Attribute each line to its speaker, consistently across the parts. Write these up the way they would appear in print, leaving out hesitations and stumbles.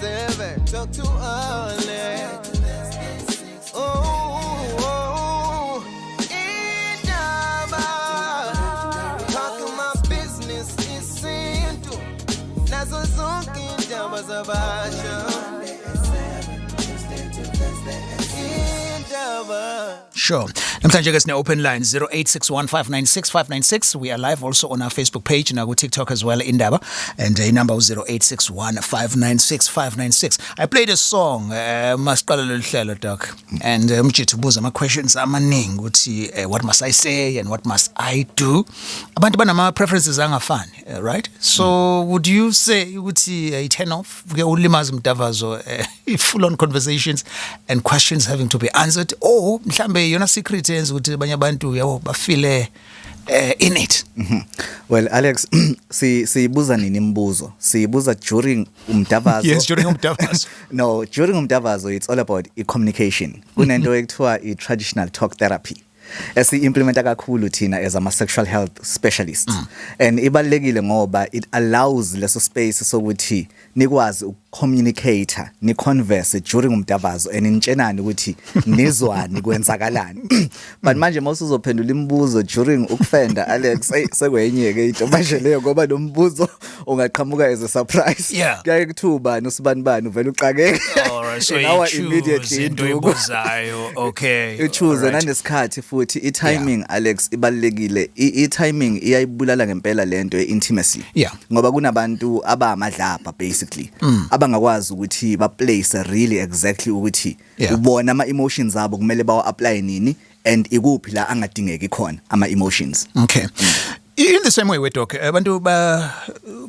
Speaker 1: 7. Talk to Alex. Oh, indaba. Talking my business isintu. Nazo zonke indaba zabasha. Indaba.
Speaker 2: Sure. Namhlanje ke sine open line 0861596596. We are live also on our Facebook page na ku TikTok as well, Indaba, and inumber 0861596596. I played a song masiqala lolu hlelo, doc, and umjithu ubuza ama questions amaningi ukuthi what must I say and what must I do? Abantu banama preferences angafani, right? So would you say ukuthi turn off ke ulimaza umdavazo, full on conversations and questions having to be answered, or mhlambe yona secret yenza ukuthi abanye abantu yabo bafile in it?
Speaker 3: Well, Alex, si siyibuza nini imibuzo? Siyibuza during umdavazo?
Speaker 2: Yes, during umdavazo.
Speaker 3: No, during umdavazo it's all about i-communication. Kunento ekuthiwa i-traditional talk therapy esi-implementa kakhulu thina as ama sexual health specialists, and ibalekile ngoba it allows leso space sokuthi nikwazi ukucommunicate, ni converse during umdavazo and nitshenani ukuthi nizwani, kwenzakalani. But manje mawusuzophendula imibuzo during ukufenda, Alex, hey, sekwenye ke into manje leyo, ngoba lo mbuzo ungaqhamuka as a surprise. Kuyaye kuthiwa ubani usibani bani, uvela uxakeke.
Speaker 2: All right, so
Speaker 3: In our
Speaker 2: you choose
Speaker 3: immediately
Speaker 2: into
Speaker 3: induku.
Speaker 2: ebuzayo, okay.
Speaker 3: Uchoose. Nanesikhathi futhi, i-timing, Alex, ibalekile. I-timing iyayibulala ngempela lento ye-intimacy, ngoba kunabantu abamadlapha basically abangakwazi ukuthi ba place really exactly ukuthi ubona ama emotions abo kumele bawa apply nini and ikuphi la angadingeki khona ama emotions.
Speaker 2: Okay. In the same way we, doc, abantu ba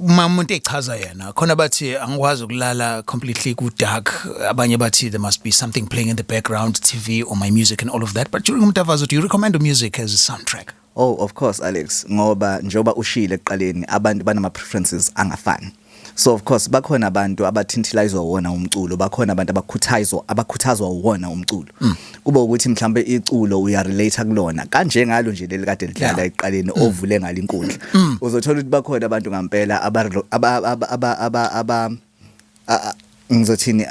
Speaker 2: uma umuntu echaza yena khona bathi angikwazi ukulala completely ku dark, abanye bathi there must be something playing in the background, TV or my music and all of that. But during umdavazo, do you recommend music as a soundtrack?
Speaker 3: Oh, of course, Alex, ngoba njoba ushile ekuqaleni, abantu banama preferences angafani. So of course bakhona abantu abathintilize wona umculo, bakhona abantu abakhuthazwa wona umculo. Kuba ukuthi mhlambe iculo uya relate kulona kanje ngalo nje leli kade lidlala ekuqaleni ovule ngalo inkundla. Uzothola ukuthi bakhona abantu ngempela aba ngizothini,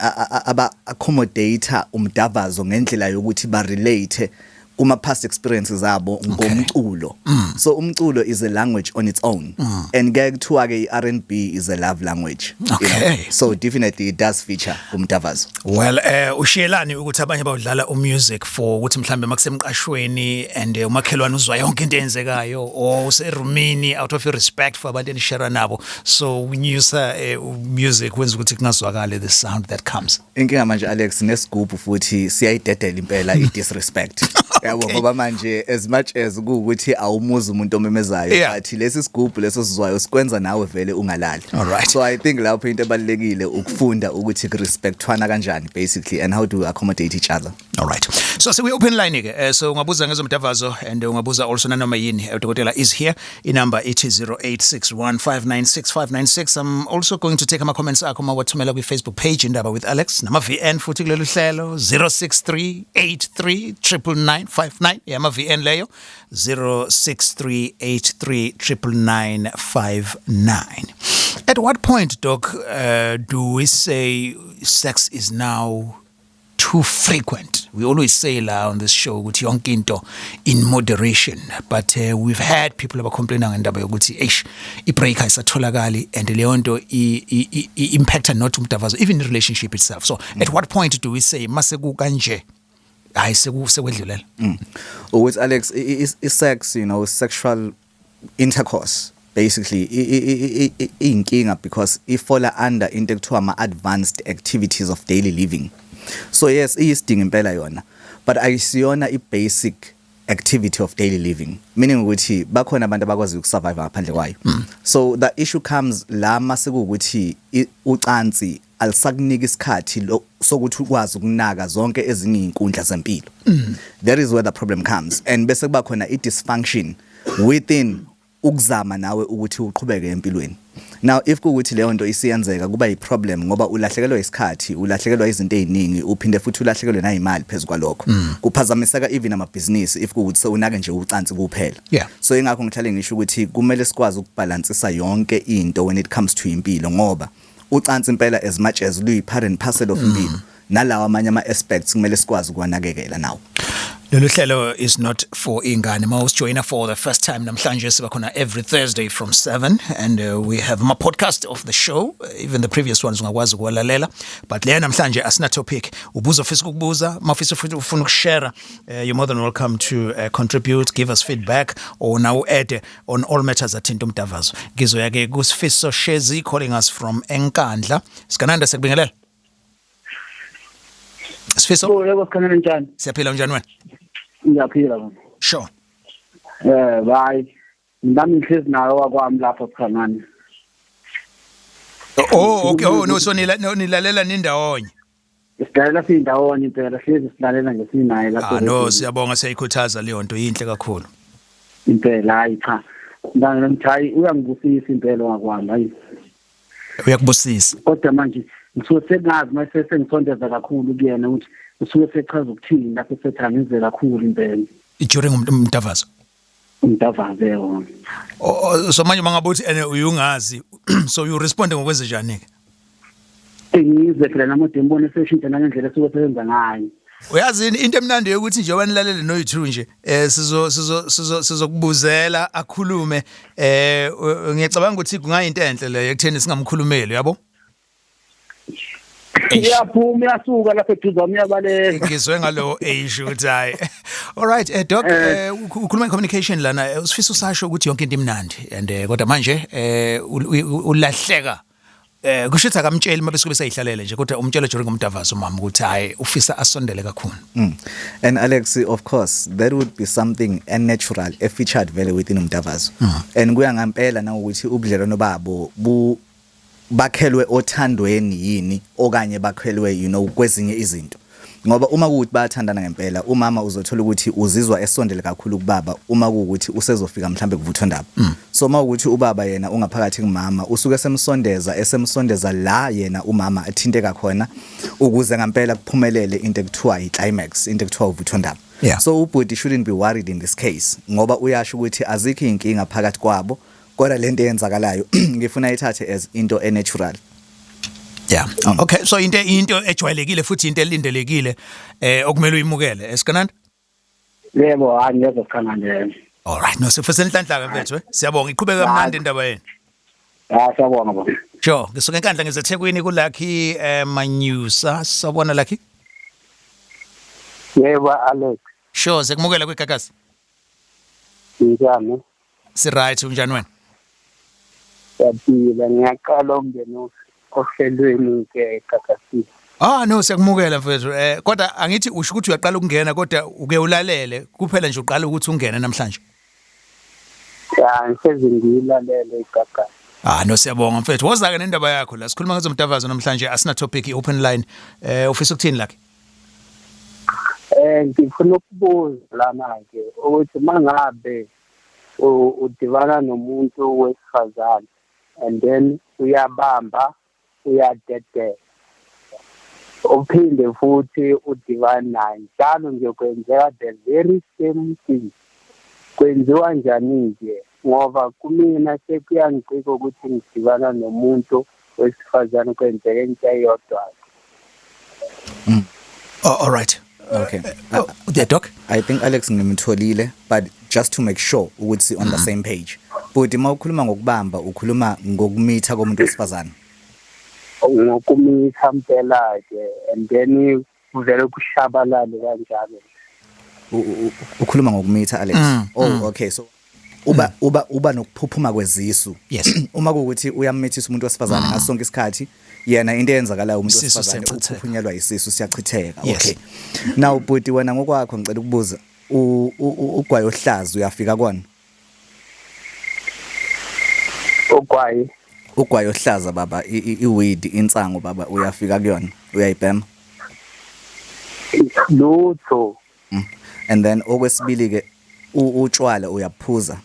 Speaker 3: aba accommodate umdavazo ngendlela yokuthi ba relate kuma past experiences abo ngomculo. So umculo is a language on its own, and ke kuthiwa ke i-R&B is a love language. So definitely it does feature kumdavazo.
Speaker 2: Well, ushiyelani ukuthi abanye bawudlala umusic for ukuthi mhlambe makusemqashweni and umakhelwane uzwa yonke into eyenzekayo, or userumini, out of respect for abantu enishare nabo, so unyusa music wenza ukuthi kungazwakali the sound that comes.
Speaker 3: Inkinga manje, Alex, nesigubhu futhi siyayidedela impela i-disrespect, yabo, ngoba manje as much as kuwukuthi awumuzi umuntu omemezayo, but lesi sigubhu leso sizwayo sikwenza nawe vele ungalali. So I think lapho into ebalekile ukufunda ukuthi kurespectwana kanjani basically and how do we accommodate each other.
Speaker 2: All right. So siku open line ke. So ungabuza ngezomdavazo and ungabuza also nanoma yini. Udokotela is here. Inumber ithi 0861596596. I'm also going to take ama comments akho mawathumela kwi Facebook page, Indaba with Alex, nama VN futhi kulolu hlelo 0638399959, yama VN leyo, 0638399959. At what point, doc, do we say sex is now too frequent? We always say la on this show ukuthi yonke into in moderation, but we've had people abacomplaina ngendaba yokuthi eish, i-break ayisatholakali, and leyo nto i-impacta not umdavazo, even the relationship itself. So at what point do we say mase kukanje, hayi, sekwedlulela?
Speaker 3: Ukuthi, Alex, i-sex, sexual intercourse basically iyinkinga because ifola under into ekuthiwa ama advanced activities of daily living. So yes, iyisidingo impela yona, but ayisiyona i-basic activity of daily living, meaning ukuthi bakhona abantu abakwazi ukusurvive ngaphandle kwayo. So the issue comes la masekuwukuthi ucansi alisakunika isikhathi sokuthi ukwazi ukunaka zonke ezinye izinkundla zempilo. That is where the problem comes, and bese kuba khona i-dysfunction within ukuzama nawe ukuthi uqhubeke empilweni. Now if kuwukuthi leyo nto isiyenzeka, kuba yi-problem ngoba ulahlekelwa isikhathi, ulahlekelwa izinto eziningi, uphinde futhi ulahlekelwe nayimali phezu kwalokho, kuphazamiseka even amabhizinisi if kuwukuthi sewunake nje ucansi kuphela. So ingakho ngihlale ngisho ukuthi kumele sikwazi ukubalansisa yonke into when it comes to impilo, ngoba Ucansi impela, as much as luyi part and parcel of impilo, nalawa amanye ama aspects kumele sikwazi ukwanakekela nawo.
Speaker 2: Lolu hlelo is not for ingane. Mawusijoyina for the first time namhlanje, siba khona every Thursday from 7 and we have ama podcast of the show, even the previous ones ungakwazi ukuwalalela, but leya namhlanje asina topic. Ubuza ofisa ukubuza, mawufisa futhi ufuna ukushare, you're more than welcome to contribute, give us feedback or now add on all matters athinta umdavazo. Ngizoya ke kuSifiso Shezi calling us from Enkandla. Sigananda, sekubingelela. Sifiso.
Speaker 4: Yebo, Sikhanele, njani?
Speaker 2: Siyaphila, unjani wena?
Speaker 4: Ngiyaphila baba.
Speaker 2: Sure.
Speaker 4: Bye. Nami ngihlezi nawe wakwami lapha, Sikhanani.
Speaker 2: Oh, okay. Oh no, so nila, no, nilalela nindawonye.
Speaker 4: Silalela siyindawonye impela, hlezi silalela nje sinaye lapho.
Speaker 2: Ah no, siyabonga, siyayikhuthaza leyo nto, yinhle kakhulu.
Speaker 4: Impela, hayi cha. Ngane ngithi hayi, uyangibusisa impela wakwami, hayi.
Speaker 2: Uyakubusisa.
Speaker 4: Kodwa manje ngisuke sengazi mase sengisondeza kakhulu kuyena ukuthi usuke sechaza ukuthini lapho sethi angize kakhulu impela.
Speaker 2: During umdavazo.
Speaker 4: Umdavazo yona.
Speaker 2: Oh, so manje mangabe uthi ene uyungazi, so you respond ngokwenze njani ke?
Speaker 4: Ngize phela nami ngibone seshintsha nangendlela esuke sebenza ngayo.
Speaker 2: Uyazi into emnandi ukuthi njengoba nilalele noyi2 nje, sizo sizo sizo sizokubuzela akhulume. Ngiyacabanga ukuthi kungayinto enhle leyo ekutheni singamkhulumeli, yabo.
Speaker 4: Eish. Iyaphuma, iyasuka lapha eduze kwami, iyabaleka.
Speaker 2: Ngizwe ngalo age ukuthi hayi, all right, doc, ukhuluma communication lana, usifisa usasho ukuthi yonke into imnandi and kodwa manje ulahleka, kusho ukuthi akamtsheli uma besuke besayihlalele nje, kodwa umtshela during umdavazo umama ukuthi hayi, ufisa asondele kakhulu.
Speaker 3: And Alex, of course, that would be something unnatural, a featured vele within umdavazo. And kuya ngempela na ukuthi ubudlelwano babo bu bakhelwe othandweni yini okanye bakhelwe kwezinye izinto. Ngoba uma kuwukuthi bayathandana ngempela, umama uzothola ukuthi uzizwa esondele kakhulu kubaba uma kuwukuthi usezofika mhlambe kuvuthondaba. So uma ukuthi ubaba yena ungaphakathi kumama, usuke esemsondeza, esemsondeza la yena umama athinteka khona ukuze ngempela kuphumelele into ekuthiwa i-climax, into ekuthiwa uvuthondaba. So ubhuti shouldn't be worried in this case ngoba uyasho ukuthi azikho inkinga phakathi kwabo, kodwa lento eyenzakalayo ngifuna ithathe as into e-natural.
Speaker 2: Yeah, okay, so into ejwayelekile futhi into elindelekile okumele uyimukele, esikananda.
Speaker 4: Yebo, hayi, ngiyezwa, Sikhanani.
Speaker 2: All right, no, sifisa inhlanhla ke mfethu, eh. Siyabonga, iqhubeka kamnandi indaba yenu.
Speaker 4: Hayi, siyabonga baba.
Speaker 2: Sure, ngisuka eNkandla ngizeThekwini kuLucky Manyusa. Sawubona, Lucky.
Speaker 5: Yebo, Alex.
Speaker 2: Sure, sekumukela kwiGagasi.
Speaker 5: Njani?
Speaker 2: Si right, unjani wena?
Speaker 5: Siyaphila, ngiyaqala ukungena ohlelweni ke Gagasini.
Speaker 2: Ah no, siyakumukela mfethu. Kodwa angithi usho ukuthi uyaqala ukungena, kodwa uke ulalele kuphela nje, uqala ukuthi ungene namhlanje.
Speaker 5: Ya, ngihlezi ngiyilalele iGagasi.
Speaker 2: Ah no, siyabonga mfethu. Woza ke nendaba yakho la. Sikhuluma ngezomdavazo namhlanje, asina topic, i-open line. Ufisa ukuthini, Lucky?
Speaker 5: Ngifuna ukubuza lana ke ukuthi mangabe udibana nomuntu wesifazane and then uyabamba, uyadedela, uphinde futhi udibane naye njalo nje, kwenzeka the very same thing, kwenziwa njani nje? Ngoba kumina sekuyangicika ukuthi ngidibana nomuntu wesifazane kwenzeke into eyodwa.
Speaker 2: Oh, all right.
Speaker 3: Okay.
Speaker 2: Oh, yeah, doc.
Speaker 3: I think, Alex, ngimtholile, but just to make sure ukuthi on the same page. But uma ukhuluma ngokubamba, ukhuluma ngokumitha komuntu wesifazane?
Speaker 5: Ngokumitha mpela ke, and then kuvele kushabalale kanjalo.
Speaker 3: Ukhuluma ngokumitha, Alex? Oh, okay, so uba nokuphuphuma kwezisu.
Speaker 2: Yes.
Speaker 3: Uma kuwukuthi uyamithisa umuntu wesifazane ngaso sonke isikhathi, yena into eyenzakalayo umuntu
Speaker 2: Isisu
Speaker 3: wesifazane
Speaker 2: siyachitheka.
Speaker 3: uphuphunyelwa isisu, siyachitheka.
Speaker 2: Yes.
Speaker 3: Okay, now bhuti, wena ngokwakho ngicela ukubuza, ugwayi ohlaza uyafika kona?
Speaker 5: Ugwayi?
Speaker 3: Ugwayi ohlaza baba, i-weed, insango baba, uyafika kuyona? Uyayibhema?
Speaker 5: Lutho.
Speaker 3: And then okwesibili ke, utshwala uyaphuza?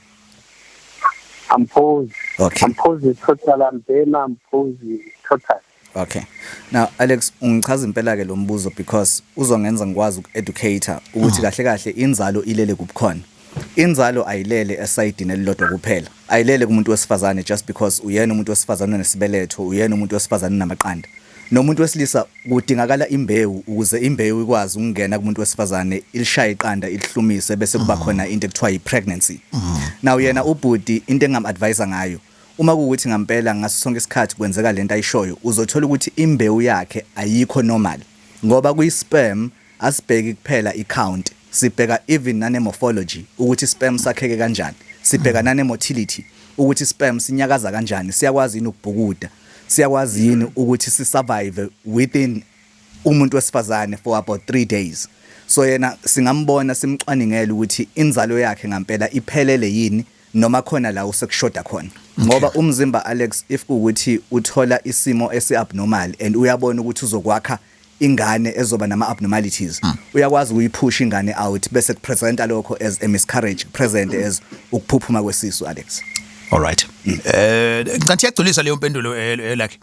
Speaker 5: Amphuzi.
Speaker 3: Okay.
Speaker 5: Amphuzi total, ambhema, amphuzi total.
Speaker 3: Okay. Now Alex, ungichaza impela ke lo mbuzo because uzongenza ngikwazi uku-educate ukuthi kahle kahle inzalo ilele kubukhona. Inzalo ayilele esayidini elilodwa kuphela, ayilele kumuntu wesifazane just because uyena umuntu wesifazane onesibeletho, uyena umuntu wesifazane onamaqanda. Nomuntu wesilisa kudingakala imbewu ukuze imbewu ikwazi ukungena kumuntu wesifazane, ilishaye iqanda, ilihlumise, bese kuba khona into ekuthiwa yi-pregnancy. Now yena ubhuti, into engam-advise ngayo, uma kuwukuthi ngampela ngaso sonke isikhathi kwenzeka lento ayishoyo, uzothola ukuthi imbewu yakhe ayikho normal, ngoba kuyi-sperm asibheki kuphela i-count, sibheka even nane-morphology ukuthi sperm sakheke kanjani, sibheka nane-motility ukuthi sperm sinyakaza kanjani, siyakwazi yini ukubhukuda, siyakwazi yini ukuthi si-survive within umuntu wesifazane for about 3 days. So yena singambona, simcwaningele ukuthi inzalo yakhe ngampela iphelele yini noma khona la usekushoda khona, ngoba umzimba, Alex, if kuwukuthi uthola isimo esi-abnormal and uyabona ukuthi uzokwakha ingane ezoba nama abnormalities, uyakwazi ukuyiphusha ingane out, bese kupresenta lokho as a miscarriage, present as ukuphuphuma kwesisu, Alex.
Speaker 2: All right, ngicathi iyagculisa leyo mpendulo, like.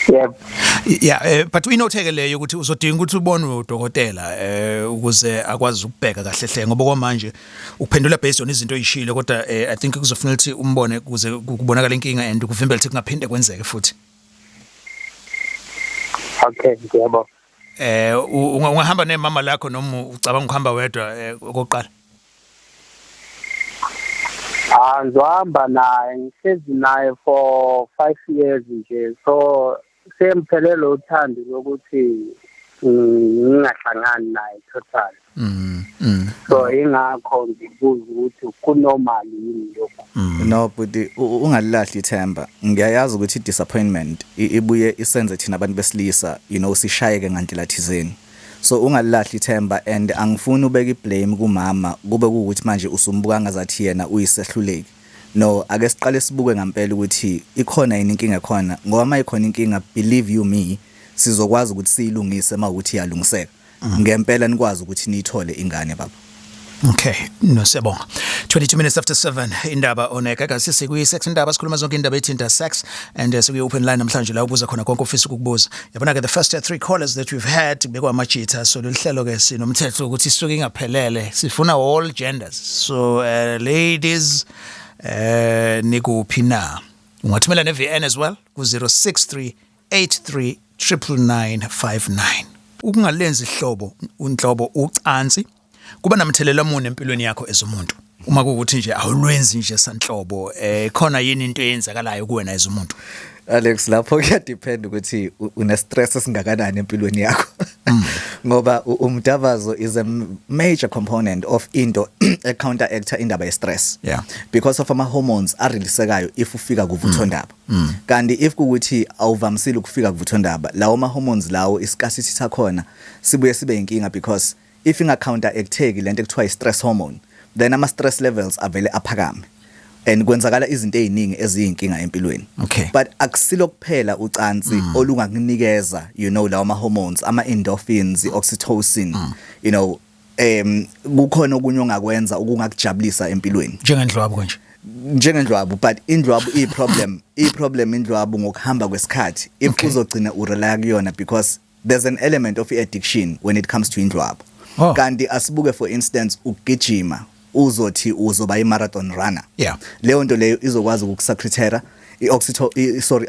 Speaker 5: Yebo.
Speaker 2: Yeah, but uyinotheke leyo ukuthi uzodinga ukuthi ubonwe udokotela ukuze akwazi ukubheka kahle hle, ngoba kwamanje uphendula based on izinto oyishilo, kodwa I think kuzofanele ukuthi umbone ukuze kubonakala inkinga and kuvimbele ukuthi kungaphinde kwenzeke futhi.
Speaker 5: Okay, ngiyabonga.
Speaker 2: Ungahamba nemama lakho noma ucabanga ukuhamba wedwa okokuqala?
Speaker 5: Ah, ngizohamba naye, ngihlezi naye for 5 years nje, so semphelele uthando lokuthi ngingahlangani naye total. So ingakho ngibuza ukuthi kunormal yini lokho.
Speaker 3: No but ungalilahli ithemba. Ngiyayazi ukuthi i-disappointment ibuye isenze thina abantu besilisa sishayeke ngandlela thizeni, so ungalilahli ithemba and angifuni ubeke iblame kumama kube kuwukuthi manje usumbuka ngazathi yena uyisehluleki. No, ake siqale sibuke ngampela ukuthi ikhona yini inkinga ekhona, ngoba uma ikhona inkinga, believe you me, sizokwazi ukuthi siyilungise uma ukuthi iyalungiseka ngempela, nikwazi ukuthi niyithole ingane, baba.
Speaker 2: Okay, no, siyabonga. 22 minutes after 7, indaba oneka sisi kuyi sex indaba, sikhuluma zonke indaba ethinta sex and sikuyi open line namhlanje la ubuza khona konke ofisa ukukubuza. Yabona ke, the first three callers that we've had bekwamajitha, so lolu hlelo ke sinomthetho ukuthi sisuke ingaphelele, sifuna all genders. So ladies, nikuphi na? Ungathumela ne VN as well ku 063 83 99959. Ukungalenzi ihlobo unhlobo ucansi kuba namthelela muni empilweni yakho ezomuntu? Uma kuwukuthi nje awulwenzi nje sanhlobo, khona yini into eyenzakalayo kuwena ezomuntu?
Speaker 3: Alex, lapho kuyadepend ukuthi une stress esingakanani empilweni yakho, ngoba umdavazo is a major component of into e counteracta indaba ye stress because of ama hormones areleasekayo if ufika kuvuthondaba. Kanti if kukuthi awuvamisile ukufika kuvuthondaba, lawo ma hormones lawo iscarcity sakhona sibuye sibe inkinga, because if inga counteracteki lento ekuthiwa i stress hormone, then ama stress levels avele aphakame and kwenzakala izinto eziningi eziyinkinga empilweni. But akusilo kuphela ucansi olungakunikeza lawo ma hormones, ama endorphins, oxytocin. Kukhona okunye ongakwenza okungakujabulisa empilweni.
Speaker 2: Njengendlwabo kanje?
Speaker 3: Njengendlwabu, but indlwabu iyi-problem indlwabu ngokuhamba kwesikhathi if uzogcina urely kuyona, because there's an element of addiction when it comes to indlwabu. Kanti asibuke, for instance, ukugijima, uzothi uzoba i-marathon runner, leyo nto leyo izokwazi ukukusecretera i-oxyto sorry,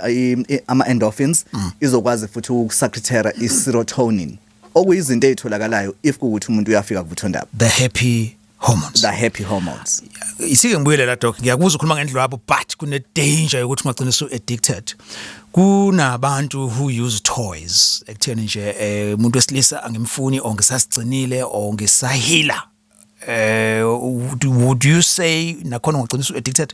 Speaker 3: ama-endorphins, izokwazi futhi ukukusecretera i-serotonin, okuyizinto ey'tholakalayo if kuwukuthi umuntu uyafika kuvuthondaba.
Speaker 2: The happy hormones.
Speaker 3: The happy hormones.
Speaker 2: Isike ngibuyele la, doc, ngiyakuzwa ukhuluma ngendlwabo, but kune danger yokuthi ungagcina usu addicted. Kunabantu who use toys ekutheni nje umuntu wesilisa angimfuni or ngisasigcinile or ngisahila. Would you say nakhona ungagcina usu addicted?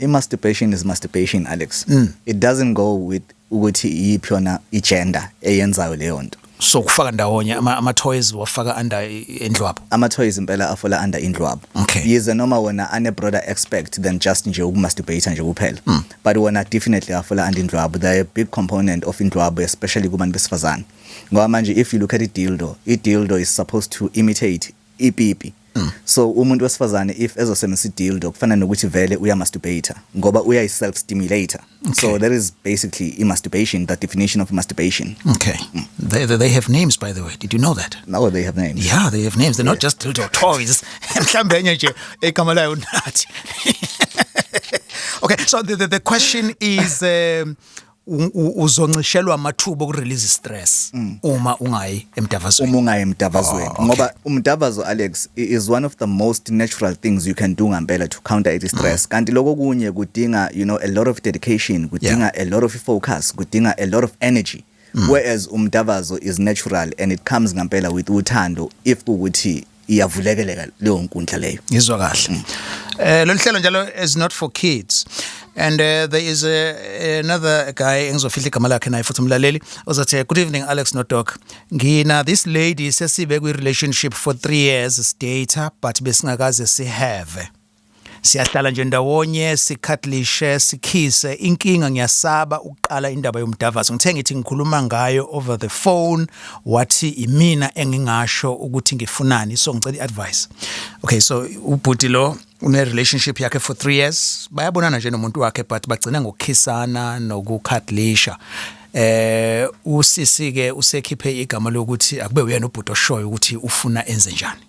Speaker 3: I-masturbation is masturbation, Alex. It doesn't go with ukuthi iyiphi yona i-gender eyenzayo leyo nto.
Speaker 2: So kufaka ndawonye ama toys wafaka under endlwabo?
Speaker 3: Ama-toys impela afola under indlwabo. Yize noma wona ane-broader aspect than just nje ukumasturbate nje kuphela, but wona definitely afola under indlwabo. They're a big component of indlwabo, especially kubantu besifazane, ngoba manje if you look at i-dildo, i-dildo is supposed to imitate ipipi. So umuntu wesifazane if ezosebenzisa dildo, kufana nokuthi vele uya masturbate ngoba uyayi self stimulator. So that is basically i masturbation, the definition of masturbation.
Speaker 2: Okay. They have names, by the way. Did you know that?
Speaker 3: Now they have names.
Speaker 2: Yeah, they have names. They're not just dildo toys. Mhlambe enye nje igama layo nathi. Okay, so the question is uzoncishelwa amathuba okurelease stress uma ungayi emdavazweni.
Speaker 3: Uma ungayi emdavazweni.
Speaker 2: Oh, okay.
Speaker 3: Ngoba umdavazo, Alex, is one of the most natural things you can do ngempela to counter stress, kanti lokho kunye kudinga a lot of dedication, kudinga a lot of focus, kudinga a lot of energy, whereas umdavazo is natural and it comes ngempela with uthando if kukuthi iyavulekeleka leyo nkundla leyo.
Speaker 2: Ngizwa kahle. Lolu hlelo njalo is not for kids. And there is another guy engizofihla igama lakhe naye futhi, umlaleli ozathi, "Good evening, Alex no Doc. Ngina this lady, sesibe kwi relationship for 3 years data, but besingakaze sihave. Siyahlala nje ndawonye, sicuddlishe, sikhise. Inkinga ngiyasaba ukuqala indaba yomdavazo. Ngithe ngithi ngikhuluma ngayo over the phone, wathi imina engingasho ukuthi ngifunani, so ngicela iadvice." Okay, so ubhuti lo une relationship yakhe for 3 years, bayabonana nje nomuntu wakhe, but bagcina ngokukhisana nokucuddlisha. Usisi ke usekhiphe igama lokuthi akube uyena ubhuti oshoyo ukuthi ufuna enze njani.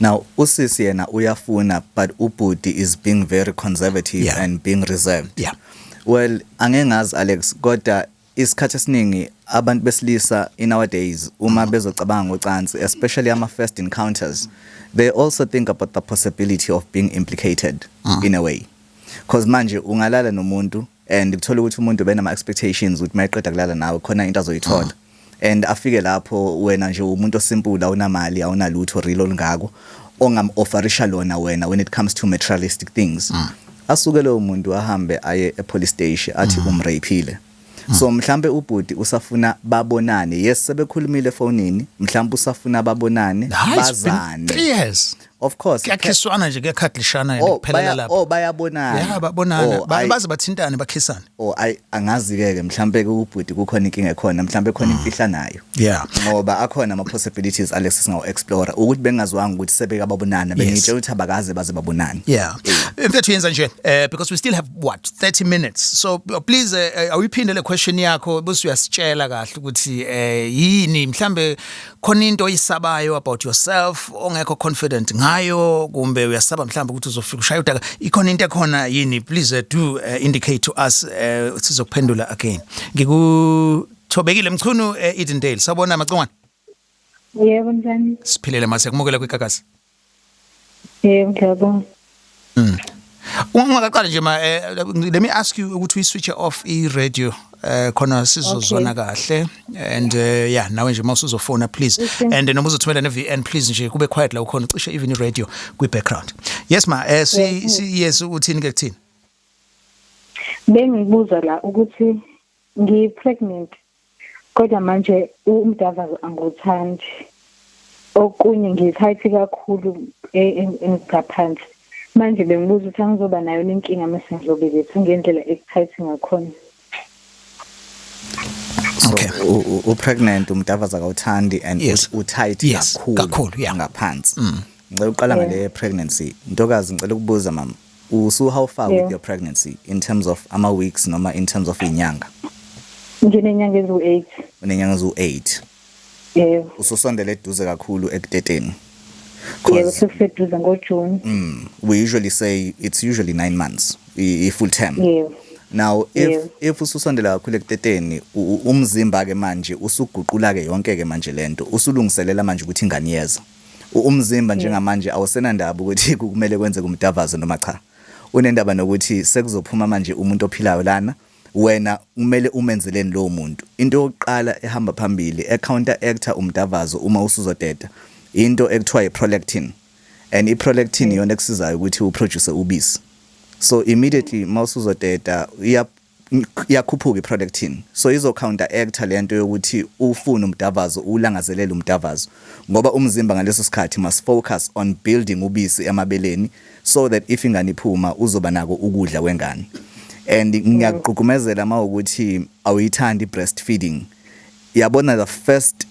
Speaker 3: Now usisi yena uyafuna, but ubhuti is being very conservative and being reserved. Well, angeke ngazi, Alex, kodwa isikhathi esiningi abantu besilisa in nowadays uma bezocabanga ngocansi, especially ama first encounters, they also think about the possibility of being implicated in a way, because manje ungalala nomuntu and kuthola ukuthi umuntu benama expectations ukuthi mayeqeda kulala nawe khona into azoyithola, and afike lapho wena nje umuntu osimple, awunamali, awunalutho real olungako ongam-offerisha lona wena when it comes to materialistic things. Asuke lowo muntu ahambe aye e-police station athi umrapeile. So mhlambe ubhuti usafuna babonane. Yes, sebekhulumile efonini, mhlambe usafuna babonane.
Speaker 2: Hayi, it's been
Speaker 3: Bazane.
Speaker 2: 3 years.
Speaker 3: Of course.
Speaker 2: Kuyakhiswana nje, kuyacuddlishana,
Speaker 3: Oh,
Speaker 2: kuphelela lapho.
Speaker 3: Oh, bayabonana.
Speaker 2: Yeah, babonana.
Speaker 3: Oh, ayi.
Speaker 2: Baze bathintane, bakhisane.
Speaker 3: Oh, ayi, angazi ke, mhlambe ke ubhuti kukhona inkinga ekhona, mhlambe khona imfihla nayo, ngoba akhona ama possibilities, Alex, singawu explore ukuthi bengazwanga ukuthi sebeka babonana. Bengitshela ukuthi abakaze baze babonane.
Speaker 2: Yeah. In fact uyenza nje because we still have, what, 30 minutes. So please awuyiphinde le question yakho bese uyasitshela kahle ukuthi yini, mhlambe khona into oyisabayo about yourself ongekho confident ngayo, kumbe uyasaba mhlambe ukuthi uzofika ushaya udaka, ikhona into ekhona yini? Please do indicate to us, sizokuphendula again. Ngikuthobekile Mchunu, Edendale. Sawubona, Macingwane.
Speaker 6: Yebo, njani?
Speaker 2: Siphilele mase kumukela kwiGagasi.
Speaker 6: Yebo, ngiyabonga.
Speaker 2: Ungakaqali nje ma, let me ask you ukuthi uyi switch off i radio khona sizozwana kahle, and yeah, nawe nje mawusuzofona, please, and noma uzothumela ne VN, please nje kube quiet la ukhona, cishe even i radio kwi background. Yes ma, si yes, uthini ke, kuthini?
Speaker 6: Bengibuza la ukuthi ngi-pregnant, kodwa manje umdavazo angiwuthandi. Okunye ngi-tight kakhulu ngaphansi. Manje bengibuza ukuthi angizoba nayo nenkinga mase ngizobeletha ngendlela eku-tight ngakhona.
Speaker 3: So u-pregnant, umdavaza akawuthandi and u-tight kakhulu
Speaker 2: Kakhulu, yeah.
Speaker 3: ngaphansi. Ngicela uqala ngale pregnancy. Ntokazi, ngicela ukubuza mama, usu how far with your pregnancy in terms of ama weeks noma in terms of inyanga?
Speaker 6: Nginenyanga eziwu-8.
Speaker 3: Unenyanga eziwu-8?
Speaker 6: Yebo.
Speaker 3: Ususondele eduze kakhulu ekuteteni?
Speaker 6: Yebo, sekuseduze ngoJune.
Speaker 3: We usually say it's usually 9 months i full term. Now if if ususondela kakhulu ekuteteni, umzimba ke manje usuguqula ke yonke ke manje lento, usulungiselela manje ukuthi ingane iyeza. Umzimba njengamanje awusenandaba ukuthi kumele kwenze kumdavazo noma cha, unendaba nokuthi sekuzophuma manje umuntu ophilayo lana. Wena kumele umenzeleni lowo muntu? Into yokuqala ehamba phambili e-counteracta umdavazo uma usuzoteta, into ekuthiwa i-prolactin, and i-prolactin iyona ekusizayo ukuthi uproduce ubisi. So immediately mawusuzoteta iya iyakhuphuka i-prolactin, so izo counteracta lento yokuthi ufune umdavazo, ulangazelele umdavazo, ngoba umzimba ngaleso sikhathi must focus on building ubisi emabeleni so that if ingane iphuma uzoba nako ukudla kwengane. And ngiyaqhuqumezela mawukuthi awuyithandi breastfeeding, yabona, the first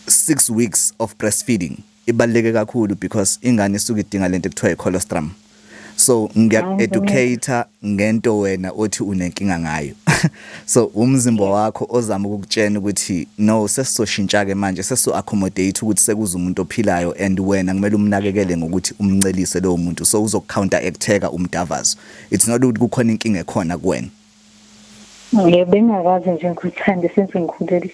Speaker 3: 6 weeks of breastfeeding. Ibaluleke kakhulu because ingane isuke idinga lento ekuthiwa i-colostrum. So ngiyaku-educate ngento wena othi unenkinga ngayo. So umzimba wakho ozama ukukutshena ukuthi no, sesizoshintsha ke manje, sesizo accommodate ukuthi sekuza umuntu ophilayo and wena kumele umnakekele ngokuthi umncelise lowo muntu, so uzoku-counteract-eka umdavazo. It's not ukuthi kukhona inkinga ekhona kuwena.
Speaker 6: Yebo, bengakaze nje ngikuthande since ngikhulelwe.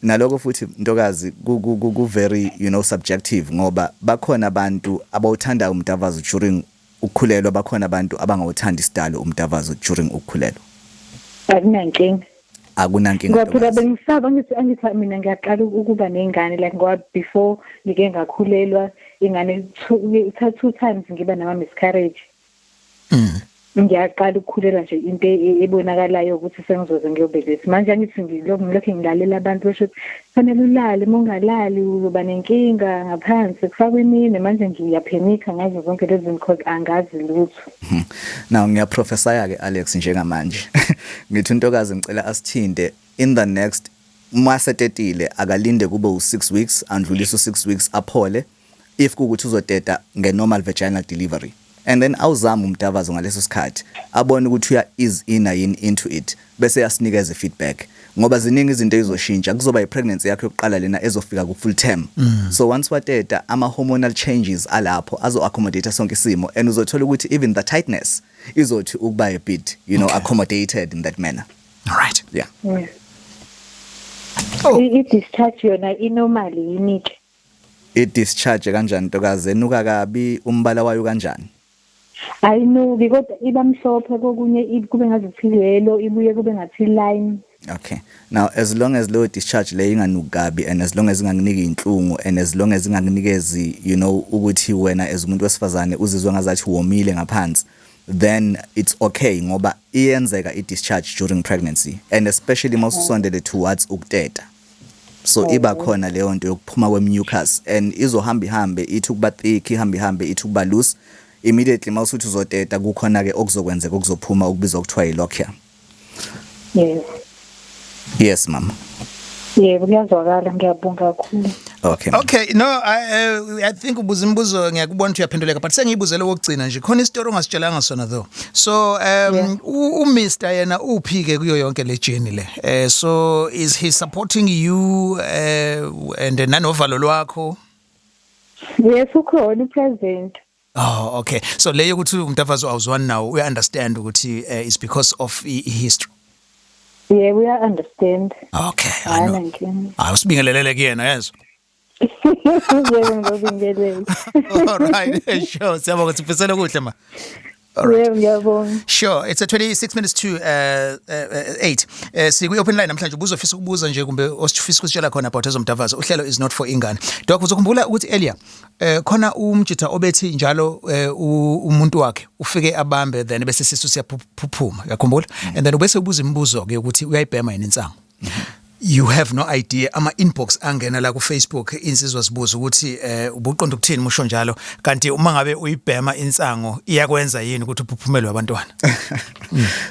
Speaker 3: Nalokho futhi, ntokazi, ku very subjective, ngoba bakhona abantu abawuthanda umdavazo during ukukhulelwa, bakhona abantu abangawuthandi isidalo umdavazo during ukukhulelwa.
Speaker 6: Akunankinga.
Speaker 3: Akunankinga.
Speaker 6: Ngoba phela
Speaker 3: Ntokazi.
Speaker 6: Bengisaba, ngithi angithi mina ngiyaqala ukuba nengane, like ngoba before ngike ngakhulelwa ingane two times ngiba nama miscarriage. Ngiyaqala ukukhulelwa nje, into ebonakalayo ukuthi sengizoze ngiyobeletha. Manje angithi ngilokhu ngilalela abantu besho ukuthi fanele ulale, uma ungalali uzoba nenkinga ngaphansi, kufakwe imine. Manje ngiyaphenika ngazo zonke lezi zinto because angazi lutho.
Speaker 3: Now ngiyaprophesaya ke, Alex, njengamanje ngithi untokazi ngicela asithinte in the next, masetetile akalinde kube u6 weeks, andlulise u6 weeks, aphole if kukuthi uzoteta nge-normal vaginal delivery, and then awuzama umdavazo ngaleso sikhathi, abone ukuthi uya ease in yini into it, bese yasinikeza feedback, ngoba ziningi izinto ezizoshintsha. Kuzoba i-pregnancy yakho yokuqala lena ezofika ku full term, so once wateta, ama hormonal changes alapho azo accommodate sonke isimo and uzothola ukuthi even the tightness izothi ukuba a bit accommodated in that manner.
Speaker 2: All right.
Speaker 3: Yeah.
Speaker 6: Yes.
Speaker 2: Oh.
Speaker 6: I-discharge yona inormal yini ke?
Speaker 3: I-discharge kanjani, ntokazi? Enuka kabi? Umbala wayo kanjani?
Speaker 6: Ayinuki, kodwa iba mhlophe kokunye, kube ngathi yellow, ibuye kube ngathi lime.
Speaker 3: Okay. Now, as long as leyo discharge le inganuki kabi and as long as ingakuniki inhlungu and as long as ingakunikezi ukuthi wena as umuntu wesifazane uzizwe ngazathi womile ngaphansi, then it's okay, ngoba iyenzeka i-discharge during pregnancy and especially mawususondele towards ukuteta. So iba khona leyo nto yokuphuma kwe-mucus and izohamba ihambe ithi ukuba thick, ihambe ihambe ithi ukuba loose. Immediately mawusuthi uzoteta, kukhona ke okuzokwenzeka okuzophuma okubizwa kuthiwa yi-lochia.
Speaker 6: Yebo.
Speaker 3: Yes, mama.
Speaker 6: Yebo, kuyazwakala, ngiyabonga kakhulu.
Speaker 3: Okay.
Speaker 2: Okay, no, I think ubuza imibuzo, ngiyakubona ukuthi uyaphenduleka, but sengiyibuzele okugcina nje. Khona isitori ongasitshelanga sona though. So u Mr yena uphi ke kuyo yonke le journey le? So is he supporting you and nanovalo lwakho?
Speaker 6: Yes, ukhona, upresent.
Speaker 2: Oh, okay. So leyo ukuthi umdavazo awuzwani nawo, uya understand ukuthi it's because of history.
Speaker 6: Yebo, uya understand.
Speaker 2: Okay, I know.
Speaker 6: Ayinankinga.
Speaker 2: Hayi, usibingelelele kuyena, yezwa.
Speaker 6: Yebo, ngizobingelela.
Speaker 2: All right, sure. Siyabonga, sifisela kuhle, ma. All right.
Speaker 6: Yebo, ngiyabonga.
Speaker 2: Sure, it's a 26 minutes to 8. Sikwi open line namhlanje, ubuzofisa ukubuza nje kumbe osifisa ukusitshela khona about ezomdavazo. Uhlelo is not for ingane. Doc, uzokhumbula ukuthi earlier khona umjitha obethi njalo umuntu wakhe ufike abambe, then bese sisu siyaphuphuma. Uyakhumbula? And then ubese ubuza imibuzo ke ukuthi uyayibhema yini insango. You have no idea ama inbox angena la ku Facebook, insizwa sibuza ukuthi ubuqonda ukuthini musho njalo, kanti uma ngabe uyibhema insango iyakwenza yini ukuthi uphuphumelwe abantwana?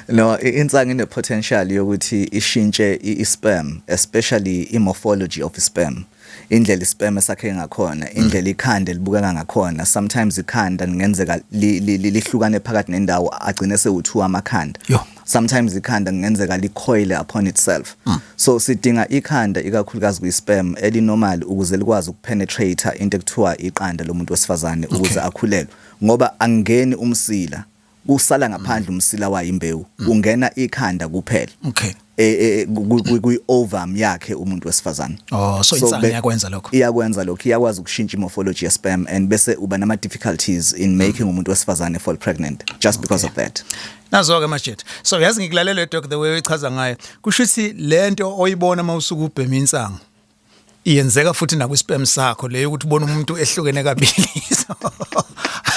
Speaker 3: No, insango ine potential yokuthi ishintshe i-sperm, especially i-morphology of sperm, indlela isperm esakhe ngakhona, indlela ikhanda elibukeka ngakhona. Sometimes ikhanda lingenzeka lihlukane phakathi nendawo, agcine sewu2 amakhanda.
Speaker 2: Yo.
Speaker 3: Sometimes ikhanda kungenzeka licoile upon itself, so sidinga ikhanda ikakhulukazi kwi-sperm elinormal ukuze likwazi ukupenetrate into ekuthiwa iqanda lomuntu wesifazane ukuze akhulelwe, ngoba angeni umsila, usala ngaphandle umsila wayo imbewu, ungena ikhanda kuphela kwi ovum yakhe umuntu wesifazane.
Speaker 2: Oh, so insango iyakwenza lokho.
Speaker 3: Iyakwenza lokho, iyakwazi ukushintsha imorphology ye-sperm and bese uba nama difficulties in making umuntu wesifazane fall pregnant just because of that.
Speaker 2: Nazo ke majet. So yazi ngikulalela, doc, the way uyichaza ngayo. Kusho ukuthi lento oyibona mawusuka ubhema insango iyenzeka futhi nakwi sperm sakho leyo, ukuthi ubona umuntu ehlukene kabili. So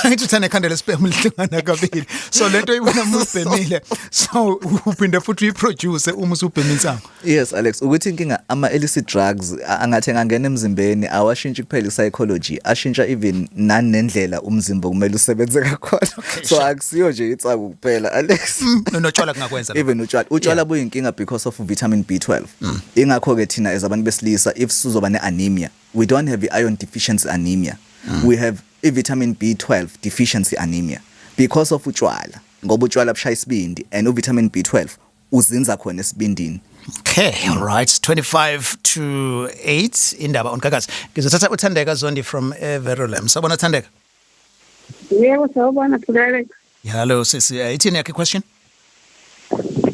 Speaker 2: angithi uthanda ekhanda lesperm lihlukana kabili. So lento oyibona uma ubhemile, so uphinde futhi uyiproduce uma usubhema insango.
Speaker 3: Yes, Alex, ukuthi inkinga ama illicit drugs angathi angangena emzimbeni awashintshi kuphela psychology, ashintsha even nanendlela umzimba kumele usebenze ngakhona. So akusiyo nje insango kuphela, Alex.
Speaker 2: No, notshwala kungakwenza lokho.
Speaker 3: Even utshwala buyinkinga because of vitamin B12. Ingakho ke thina as abantu besilisa if uzoba ne-anemia. We don't have i-iron deficiency anemia. We have i-vitamin B12 deficiency anemia because of utshwala, ngoba utshwala bushaya isibindi and u-vitamin B12 uzinza khona esibindini.
Speaker 2: Okay, all right. 25 to 8, Indaba on Gagasi. Ngizothatha uThandeka Zondi from Verulam. Sawubona, Thandeka.
Speaker 7: Yebo, sawubona, Alex.
Speaker 2: Hello sisi. Ithini yakhe question?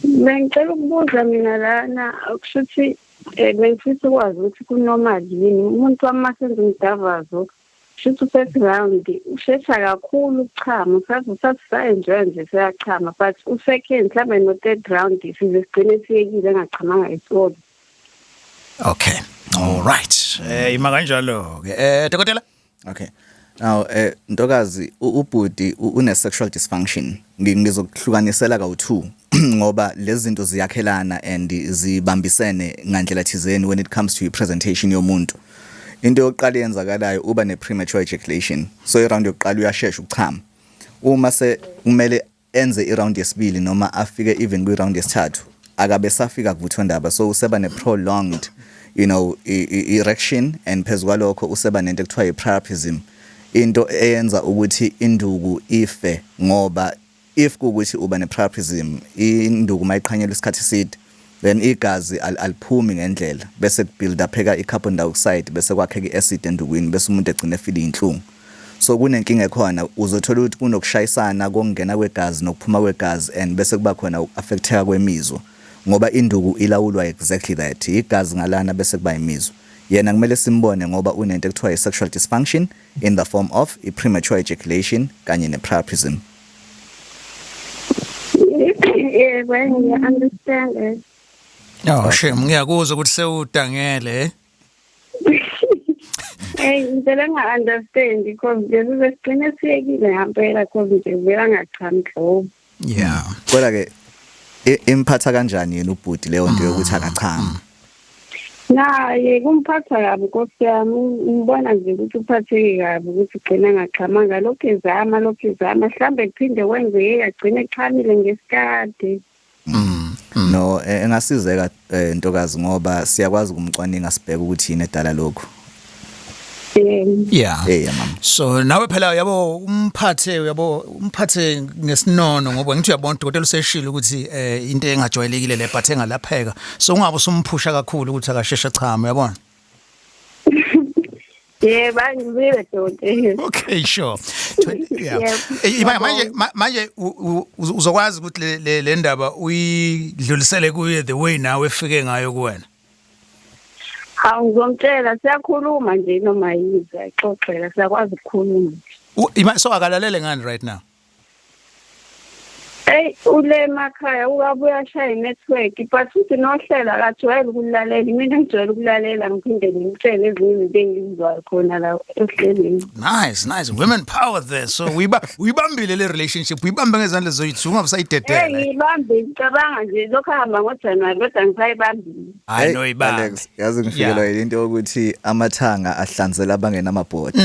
Speaker 7: Bengicela ukubuza mina lana, kushuthi bengifisa ukwazi ukuthi ku-normal yini umuntu wami masenza umdavazo, kushuthi u-first round ushesha kakhulu ukuchama, usathi usathi sa-enjoya nje seyachama, but u-second mhlawumbe no-third round size sigcine siyekile engachamanga isikole.
Speaker 2: Okay. All right. Ima kanjalo ke. Dokotela?
Speaker 3: Okay. Now ntokazi, ubhuti une sexual dysfunction. Ngizokuhlukanisela kawu2 ngoba lezi zinto ziyakhelana and zibambisene ngandlela thizeni when it comes to i-presentation yomuntu. Into yokuqala eyenzakalayo, uba ne premature ejaculation. So i-round yokuqala uyashesha ukuchama. Uma se kumele enze i-round yesibili noma afike even kwi-round yesithathu, akabe safika kuvuthondaba, so useba ne prolonged erection, and phezu kwalokho useba nento ekuthiwa i-priapism, into eyenza ukuthi induku ife, ngoba if kuwukuthi uba ne-priapism, induku mayiqhanyelwa isikhathi eside, then igazi aliphumi ngendlela, bese kubuild upheka i-carbon dioxide, bese kwakheka i-acid endukwini, bese umuntu egcina efile inhlungu. So kunenkinga ekhona, uzothola ukuthi kunokushayisana kokungena kwegazi nokuphuma kwegazi, and bese kuba khona uku-affecteka kwemizwa, ngoba induku ilawulwa exactly that, igazi ngalana bese kuba imizwa. Yena kumele simbone ngoba unento ekuthiwa i-sexual dysfunction in the form of i-premature ejaculation kanye ne-priapism.
Speaker 7: Yebo, ngiya-understand it.
Speaker 2: Oh shame, ngiyakuzwa ukuthi sewudangele.
Speaker 7: Hey, ngicela nga-understand because nje sigcine siyekile ngempela, cause nje vele angachami nhlobo.
Speaker 3: Kodwa ke imphatha kanjani yena ubhuti leyo nto yokuthi akachami?
Speaker 7: Naye kumphatha kabi, nkosi yami, ngibona nje ukuthi uphatheke kabi ukuthi ugcina angachamanga, lokhu ezama, lokhu ezama, mhlambe kuphinde kwenzeke agcine echamile ngesikade.
Speaker 3: No, engasizeka ntokazi, ngoba siyakwazi ukumcwaninga, sibheke ukuthi yini edala lokhu.
Speaker 7: Yebo.
Speaker 3: Eh mama.
Speaker 2: So nawe phela yabo umphathe, uyabo, umphathe ngesinono, ngoba ngithi uyabona, udokotela useshilo ukuthi into engajwayelekile le, but engalapheka, so ungabe usumphusha kakhulu ukuthi akasheshe chama, uyabona.
Speaker 7: Yebo, angizwile, dokotela.
Speaker 2: Okay, sure. Yeah.
Speaker 7: Yebo.
Speaker 2: Manje manje uzokwazi ukuthi le ndaba uyidlulisele kuye the way nawe efike ngayo kuwena.
Speaker 7: Hawu, ngizomtshela, siyakhuluma nje noma yini, siyaxoxela, siyakwazi ukukhuluma.
Speaker 2: So akalalele ngani right now?
Speaker 7: Hey, ule emakhaya, ukabuya ashaya i-network, but futhi nohlelo akajwayele ukulalela. Mina ngijwayele ukulalela, ngiphinde ngimtshele ezinye izinto engizizwayo khona la ehlelweni.
Speaker 2: Nice, nice. Women power there. So uyibambile le relationship, uyibambe ngezandla zoyithu, ungabe
Speaker 7: Hey,
Speaker 2: sayidedela.
Speaker 7: Ngiyibambe, ngicabanga nje lokho ahamba ngoJanuwari, kodwa ngisayibambile.
Speaker 2: Hayi no, ibambe.
Speaker 3: Alex, yazi ngifikelwa into yokuthi amathanga ahlanzela abangenamabhoda.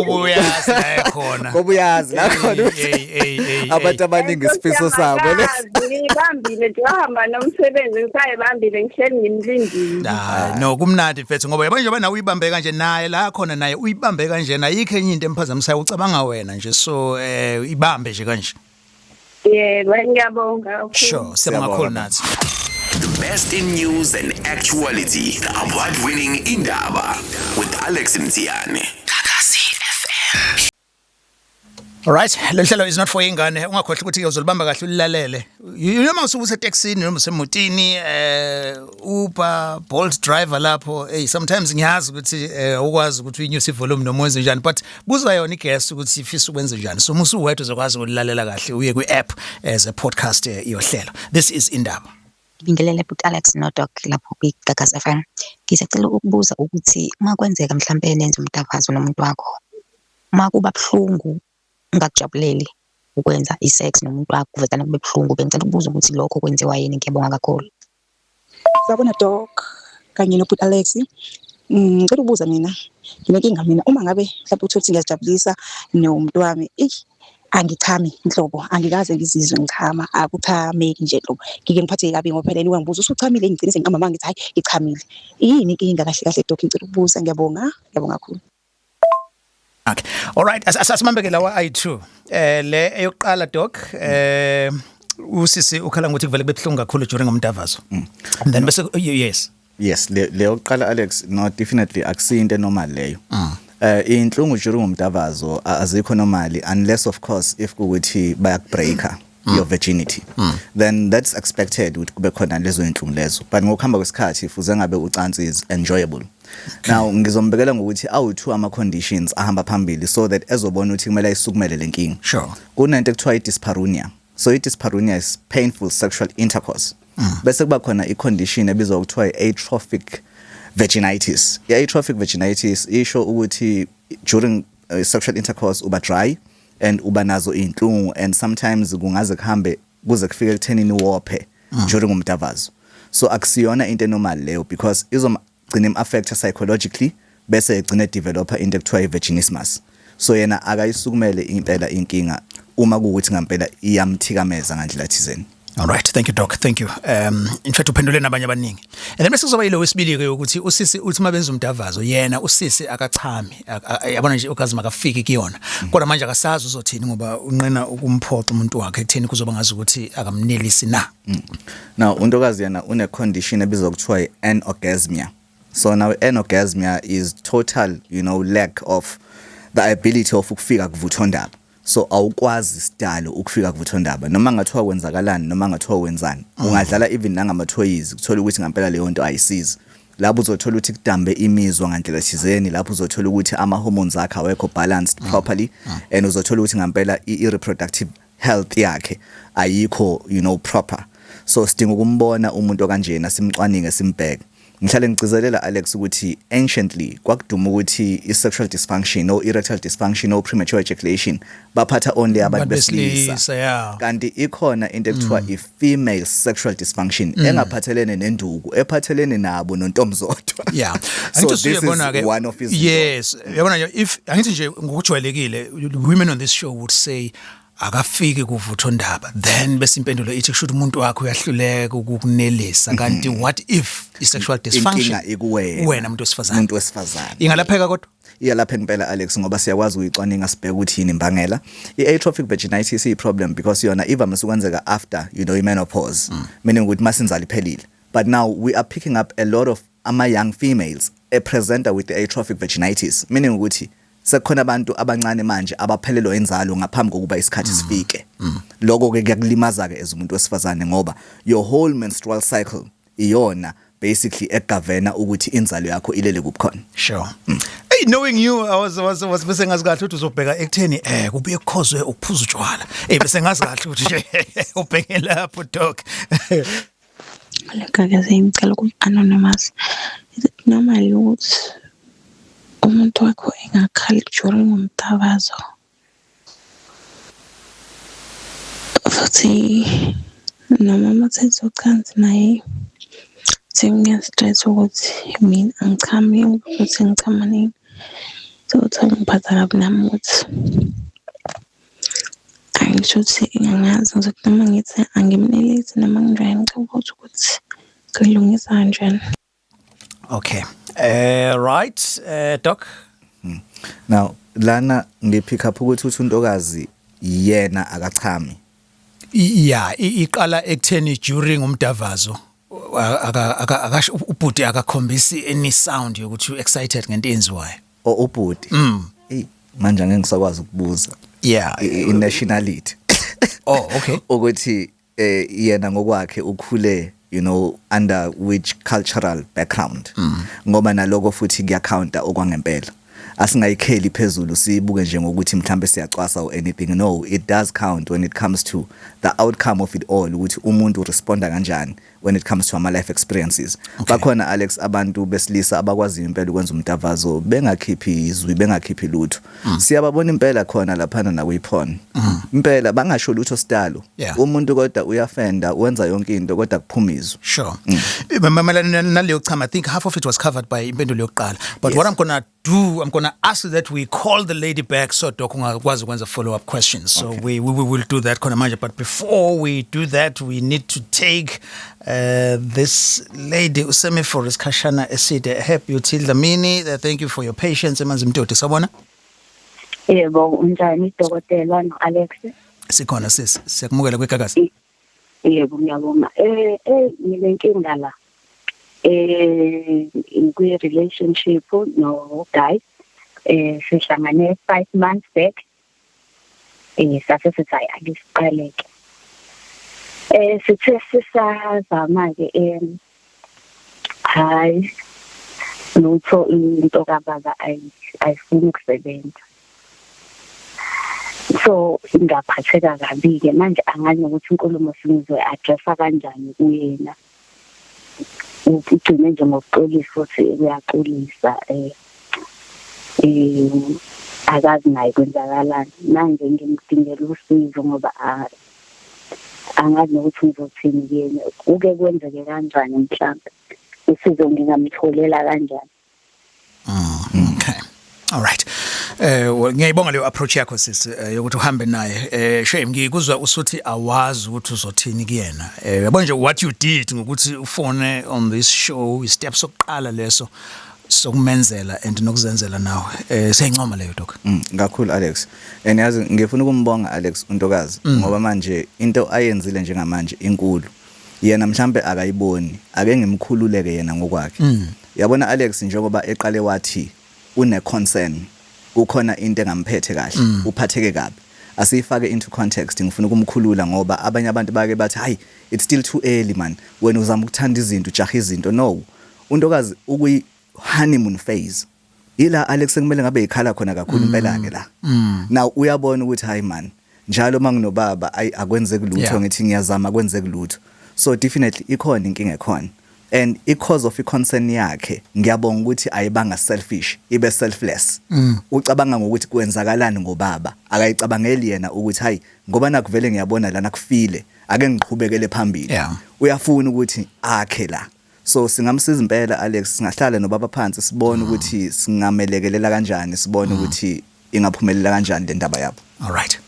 Speaker 2: Ubuyazi la ekhona.
Speaker 3: Ngoba uyazi la khona ukuthi
Speaker 2: Hey, hey, hey,
Speaker 3: abantu abaningi isifiso sabo lesi.
Speaker 7: Ngiyibambile nje, wahamba nomsebenzi, ngisayibambile, ngihleli ngimlindile.
Speaker 2: Hayi no, kumnandi mfethu, ngoba yabo njengoba nawe uyibambe kanje, naye la khona naye uyibambe kanje, ayikho enye into emphazamisayo, ucabanga wena nje, so ibambe nje kanje.
Speaker 7: Yebo, ngiyabonga kakhulu.
Speaker 2: Sure, siyabonga kakhulu nathi.
Speaker 8: The best in news and actuality. The award-winning Indaba with Alex Mthiyane.
Speaker 9: Gagasi FM.
Speaker 2: Alright, lo hlelo is not for ingane. Ungakhohlwa ukuthi uzolibamba kahle ulilalele. Noma usuke useTaxini noma usemotini, Uber, Bolt driver lapho, hey, sometimes ngiyazi ukuthi ukwazi ukuthi uyinyuse ivolume noma wenze njani, but buza yona iguest ukuthi ifisa ukwenza njani. So musu wedwa uzokwazi ukulilalela kahle, uye kwi-app as a podcast yohlelo. This is Indaba.
Speaker 10: Ngibingelele bhuti Alex noDoc lapho kwi-Gagasi FM. Ngisacela ukubuza ukuthi uma kwenzeka mhlampe nenze umdavazo nomuntu wakho, uma kuba buhlungu ungakujabuleli ukwenza i-sex nomuntu wakho, kuvezana kube buhlungu, bengicela ukubuza ukuthi lokho kwenziwa yini? Ngiyabonga kakhulu.
Speaker 11: Sawubona, Doc, kanye nobhuti Alex. Ngicela ukubuza, mina nginenkinga mina, uma ngabe mhlawumbe uthole ukuthi ngiyazijabulisa nomuntu wami, eyi. Angichami nhlobo, angikaze ngizizwe ngichama, akuchameki nje nhlobo. Ngike ngiphatheke kabi ngoba phela uyangibuza usuchamile, ngigcine sengiqamba amanga ngithi hhayi ngichamile. Yini inkinga kahle kahle Doc, ngicela ukubuza. Ngiyabonga, ngiyabonga kakhulu.
Speaker 2: Okay. All right, asimambe lawa ayi2. Le eyokuqala, doc, usisi ukhala ngokuthi kuvele kube buhlungu kakhulu during umdavazo. And then bese, yes.
Speaker 3: Yes, le leyokuqala, Alex, no, definitely akusinto enormal leyo. Inhlungu during umdavazo azikho normally unless, of course, if kuwukuthi bayakubreaka your virginity. Then that's expected ukuthi kube khona lezo inhlungu lezo. But ngokuhamba kwesikhathi fuze ngabe ucansi is enjoyable. Now ngizombekela ngokuthi awu2 ama conditions ahamba phambili so that ezobona ukuthi kumele ayisukumele lenkinga. Kunento ekuthiwa i-dyspareunia. So i-dyspareunia is painful sexual intercourse. Bese kuba khona i-condition ebizwa kuthiwa i-atrophic vaginitis. I-atrophic vaginitis isho ukuthi during sexual intercourse uba dry and uba nazo inhlungu, and sometimes kungaze kuhambe kuze kufike ekuthenini wophe during umdavazo. So akusiyona into enormal leyo because izomgcina im-affecta psychologically, bese egcine developa into ekuthiwa i-vaginismus. So yena akayisukumele impela inkinga uma kuwukuthi ngempela iyamthikameza ngandlela thizeni.
Speaker 2: All right, thank you, doc. Thank you. In fact uphendule nabanye abaningi. And then bese kuzoba yilo wesibili ke ukuthi usisi uthi mabenza umdavazo yena usisi akachami. Yabona nje ugazi makafiki kuyona. Kodwa manje akasazi uzothini ngoba unqena ukumphoxa umuntu wakhe ekutheni kuzoba ngazi ukuthi akamnelisi na.
Speaker 3: Now untokazi yena une condition ebizwa kuthiwa i-anorgasmia. So now anorgasmia is total lack of the ability of ukufika kuvuthondaba. So awukwazi sidalo ukufika kuvuthondaba noma ngathiwa kwenzakalani, noma ngathiwa wenzani, ungadlala even nangama-toys, kuthola ukuthi ngempela leyo nto ayisizi. Lapho uzothola ukuthi kudambe imizwa ngandlela thizeni, lapho uzothola ukuthi ama-hormones akhe awekho balanced properly, and uzothola ukuthi ngempela i-reproductive health yakhe ayikho proper. So sidinga ukumbona umuntu okanjena, simcwaninge, simbheke. Ngihlale ngigcizelela, Alex, ukuthi anciently kwakuduma ukuthi i-sexual dysfunction or erectile dysfunction or premature ejaculation baphatha only abantu besilisa,
Speaker 2: besilisa,
Speaker 3: kanti ikhona into ekuthiwa i-female sexual dysfunction engaphathelene nenduku, ephathelene nabo nontomzodwa. So
Speaker 2: Angithi
Speaker 3: this is
Speaker 2: usuyabona ke
Speaker 3: one of izinto.
Speaker 2: Yes, yabona nje, if angithi nje ngokujwayelekile women on this show would say akafiki kuvuthondaba, then bese impendulo ithi kusho ukuthi umuntu wakho uyahluleka ukukunelisa, kanti what if i-sexual dysfunction
Speaker 3: Inkinga ikuwena.
Speaker 2: Wena umuntu wesifazane.
Speaker 3: Umuntu wesifazane.
Speaker 2: Ingalapheka kodwa?
Speaker 3: Iyalapha impela, Alex, ngoba siyakwazi ukuyicwaninga, sibheke ukuthi yini imbangela. I-atrophic vaginitis iyi-problem because yona ivamise ukwenzeka after i-menopause, meaning ukuthi masinzalo iphelile. But now we are picking up a lot of ama-young females epresenta with the atrophic vaginitis, meaning ukuthi sekukhona abantu abancane manje abaphelelwa inzalo ngaphambi kokuba isikhathi sifike. Lokho ke kuyakulimaza ke as umuntu wesifazane ngoba your whole menstrual cycle iyona basically egavena ukuthi inzalo yakho ilele kuphi khona.
Speaker 2: Sure. Hey, knowing you, I was bese ngazi kahle ukuthi uzobheka ekutheni kubuye kukhozwe ukuphuza utshwala. Bese ngazi kahle ukuthi nje ubheke lapho, doc.
Speaker 12: Gagazi, ngicela ukuba anonymous. Is it normal ukuthi umuntu wakho engakhali during umdavazo? Futhi noma mathenza ucansi naye sekuya-stress ukuthi mina angichami, ukuthi ngichama nini. So uthi ngiphatha kabi nami ukuthi angisho ukuthi ngiyangazi ngizothi noma ngithi angimnelisi noma nginjani, ngicela ukuthi ngilungisa kanjani.
Speaker 2: Okay. Right, doc.
Speaker 3: Now lana ngipick up ukuthi uthi untokazi yena akachami.
Speaker 2: Yeah, iqala ekutheni during umdavazo aka aka akasho ubhuti akakhombisi any sound yokuthi u excited ngento eyenziwayo.
Speaker 3: O ubhuti. Ey, manje angeke ngisakwazi ukubuza i nationality.
Speaker 2: Oh, okay.
Speaker 3: Ukuthi yena ngokwakhe ukhule under which cultural background, ngoba naloko futhi kuyacounta okwangempela. Asingayikheli phezulu sibuke nje ngokuthi mhlambe siyacwasa or anything. No, it does count when it comes to the outcome of it all, ukuthi umuntu responda kanjani when it comes to ama life experiences. Bakhona, Alex, abantu besilisa abakwaziyo impela ukwenza umdavazo bengakhiphi izwi, bengakhiphi lutho. Siyababona impela khona laphana nakuyiphona impela bangasho lutho sidalo. Umuntu kodwa uyafenda, wenza yonke into, kodwa kuphuma izwi.
Speaker 2: Sure. Mayelana naleyo chama, I think half of it was covered by impendulo yokuqala. But what I'm going to do, I'm gonna ask that we call the lady back so Doc ungakwazi ukwenza follow up questions. So okay. We will do that khona manje, but before we do that we need to take this lady useme for isikhashana eside. Happy Beauty Dlamini, thank you for your patience eManzimtoti. Sawubona.
Speaker 13: Yebo, unjani dokotela no Alex?
Speaker 2: Sikhona sis, siyakumukela kwiGagasi.
Speaker 13: Yebo, ngiyabonga. Nginenkinga la. Kwi relationship no guy. Sihlangane 5 months back. Sase sithi hayi akisiqaleke. Sithe sisazama ke hayi lutho, into kababa ayifuni ukusebenza. So ngaphatheka kabi ke manje, angazi nokuthi inkulumo singizoyi-addressa kanjani kuyena. Ugcine nje ngokuxolisa futhi uyaxolisa, akazi naye kwenzakalani. Manje ngimdingela usizo ngoba angazi nokuthi ngizothini kuyena, kuke kwenzeke kanjani, mhlampe usizo ngingamtholela kanjani.
Speaker 2: Okay. All right. Well, ngiyayibonga leyo approach yakho sis, yokuthi uhambe naye. Shame ngikuzwa usuthi awazi ukuthi uzothini kuyena. Yabo nje what you did ngokuthi ufone on this show, step sokuqala leso sokumenzela and nokuzenzela nawe. Siyayincoma leyo, Doc.
Speaker 3: Kakhulu Alex. And yazi ngifuna ukumbonga Alex untokazi ngoba manje into ayenzile njengamanje inkulu. Yena mhlambe akayiboni, ake ngimkhululeke yena ngokwakhe. Yabona Alex, njengoba eqale wathi une concern, kukhona into engamphethe kahle, uphatheke kabi. Asiyifake into context, ngifuna ukumkhulula ngoba abanye abantu bake bathi hayi, it's still too early man. Wena uzama ukuthanda izinto, ujaha izinto. No. Untokazi ukuyi honeymoon phase. Ila Alex kumele ngabe ikhala khona kakhulu impela ke la. Now uyabona ukuthi hayi man, njalo manginobaba ayi akwenzeki lutho, ngithi ngiyazama kwenzeki lutho. So definitely ikhona inkinga ekhona. And i-cause of i-concern yakhe, ngiyabonga ukuthi ayibanga selfish, ibe selfless. Ucabanga ngokuthi kwenzakalani ngobaba, akayicabangeli yena ukuthi hayi ngoba nakuvele ngiyabona lana kufile, ake ngiqhubekele phambili. Uyafuna ukuthi akhe la. So singamsiza impela Alex, singahlala nobaba phansi sibone ukuthi singamelekelela kanjani, sibone ukuthi ingaphumelela kanjani le ndaba yabo.
Speaker 2: All right.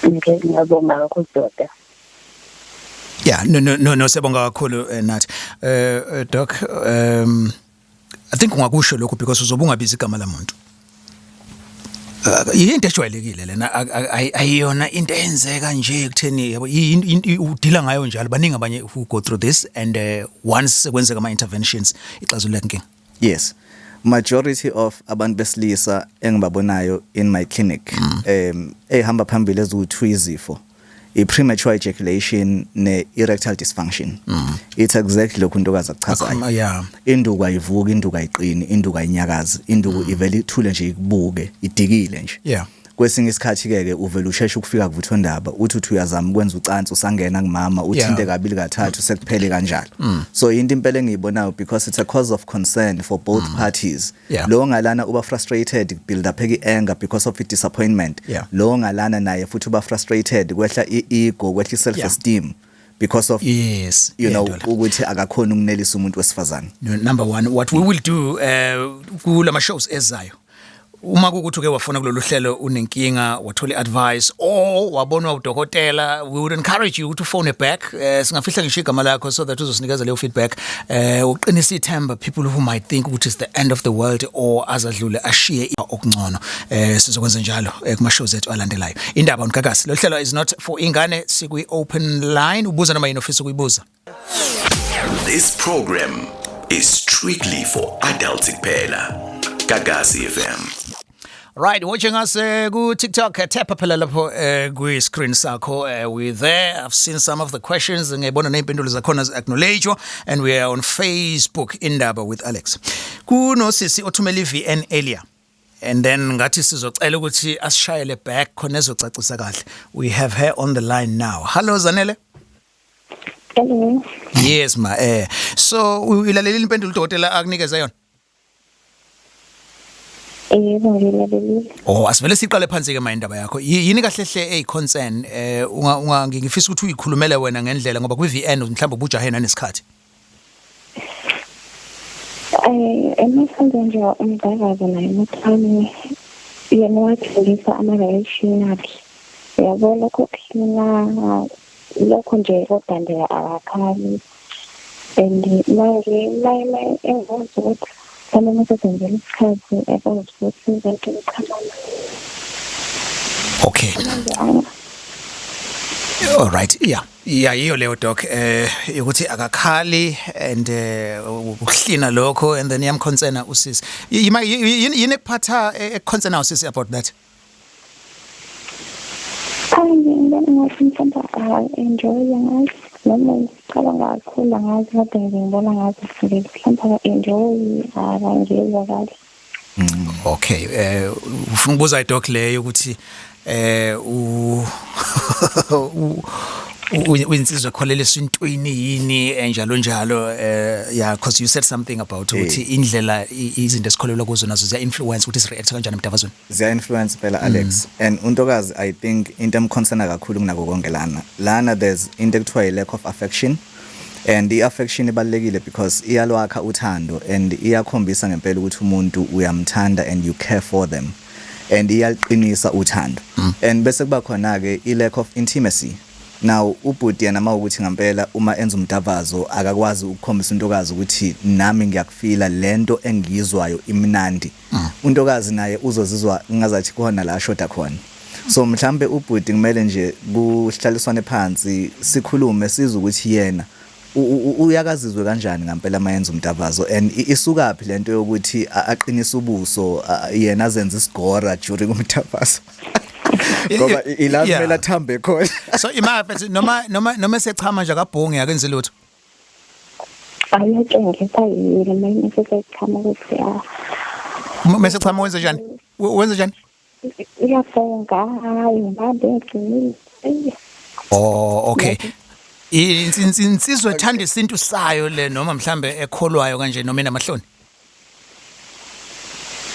Speaker 13: Okay, ngiyabonga kakhulu dokotela.
Speaker 2: Yeah, no, siyabonga kakhulu nathi. Doc, I think ungakusho lokho because uzobe ungabizi igama lamuntu. Into ejwayelekile lena, ayiyona into eyenzeka nje ekutheni yabo udila ngayo njalo, baningi abanye who go through this and once sekwenzeka ama interventions ixazululeka inkinga.
Speaker 3: Yes. Majority of abantu besilisa engibabonayo in my clinic, ehamba phambili eziwu2 izifo, i premature ejaculation ne erectile dysfunction. It's exactly lokhu untokazi akuchazayo. Induku ayivuki, induku ayiqini, induku ayinyakazi, induku ivele ithule nje ikubuke, idikile nje. Kwesinye isikhathi ke ke uvela usheshe ukufika kuvuthondaba, uthi uyazama ukwenza ucansi usangena kumama, uthinte kabili kathathu sekuphele kanjalo. So into impela engiyibonayo, because it's a cause of concern for both parties. Lo ngalana uba frustrated, build up i-anger because of i-disappointment. Lo ngalana naye futhi uba frustrated, kwehla i-ego, kwehla i-self esteem because of you know
Speaker 2: Ndola.
Speaker 3: ukuthi akakhona ukunelisa umuntu wesifazane.
Speaker 2: No, number one, what we will do kulama shows ezayo, uma kukuthi uke wafona kulolu hlelo unenkinga, wathola advice or wabonwa udokotela, we would encourage you ukuthi ufone back. Singafihla ngisho igama lakho so that uzosinikeza leyo feedback, uqinisa ithemba people who might think ukuthi it's the end of the world or azadlule ashiye okungcono. Sizokwenza njalo kuma shows ethu alandelayo. Indaba uNgagasi, lo hlelo is not for ingane, sikwi open line, ubuza noma yini ofisa ukuyibuza.
Speaker 8: This program is strictly for adults kuphela. Gagasi FM.
Speaker 2: Right, watching us ku TikTok, tap phela lapho kwi screen sakho. We there. I've seen some of the questions, ngiyabona nezimpendulo zakhona acknowledge, and we are on Facebook, Indaba with Alex. Kunosisi othumela iVN earlier. And then ngathi sizocela ukuthi asishayele back khona ezocacisa kahle. We have her on the line now. Hello Zanele.
Speaker 6: Hello.
Speaker 2: Yes ma. So uyilalela impendulo udokotela akunikeza yona?
Speaker 6: Yebo, ngilalelile.
Speaker 2: Oh, asivele siqale phansi ke ma indaba yakho. Yini kahle hle ey concern, unga ngifisa ukuthi uyikhulumele wena ngendlela ngoba kwi VN mhlawumbe ubujahe nanesikhathi.
Speaker 12: Emasenze nje umdavazo naye umthami, yena wathengisa ama-relation akhe. Uyabo, lokho kuhlina lokho nje, kodwa nje akakhali. And manje maye engibuza ukuthi mhlawumbe uma sesenzela isikhathi, ebona ukuthi izinto iqhamana. Manje
Speaker 2: All right, yeah, yiyo leyo, doc, ukuthi akakhali and ukuhlina lokho, and then iyamconcerna usisi. Yima yini ekuphatha, ekuconcerna usisi about that?
Speaker 12: Hayi, ngibona ngathi mhlawumbe aka-enjoy, ngazi noma ngicabanga kakhulu, angazi, kodwa nje ngibona ngathi nje mhlawumbe aka-enjoy, akangizwa kahle.
Speaker 2: Okay, ufuna ukubuza idoc leyo ukuthi uyinsizwa ekholela esintwini yini, enjalo njalo. Yeah, because you said something about ukuthi indlela izinto esikholelwa kuzo nazo ziya influence ukuthi sireact kanjani emdavazweni.
Speaker 3: Ziya influence phela, Alex. And untokazi, I think into emconcerna kakhulu kunako konke lana, there's into ekuthiwa i lack of affection, and i-affection ibalulekile because iyalwakha uthando and iyakhombisa ngempela ukuthi umuntu uyamthanda and you care for them, and iyaliqinisa uthando. And bese kuba khona ke i-lack of intimacy. Now ubhuti yena, mawukuthi ngempela uma enza umdavazo akakwazi ukukhombisa untokazi ukuthi nami ngiyakufeela, lento engiyizwayo imnandi, untokazi naye uzozizwa ngazathi khona la ashoda khona. So mhlambe ubhuti kumele nje kuhlaliswane phansi, sikhulume, sizwe ukuthi yena uyakazizwe kanjani ngempela mayenza umdavazo, and isukaphi lento yokuthi aqinise ubuso, yena azenze isigora during umdavazo, ngoba ila kumele athambe khona.
Speaker 2: So ima mfethu, noma esechama nje akabhongi, akenzi lutho?
Speaker 12: Ayatshengisa yini uma sesechama ukuthi ya?
Speaker 2: Mase chama wenze njani? Wenze njani?
Speaker 12: Uyabhonga, hayi, ngibambe ngigcinile.
Speaker 2: Oh, okay. Insizwa ethanda isintu sayo le, noma mhlambe ekholwayo kanje, noma enamahloni?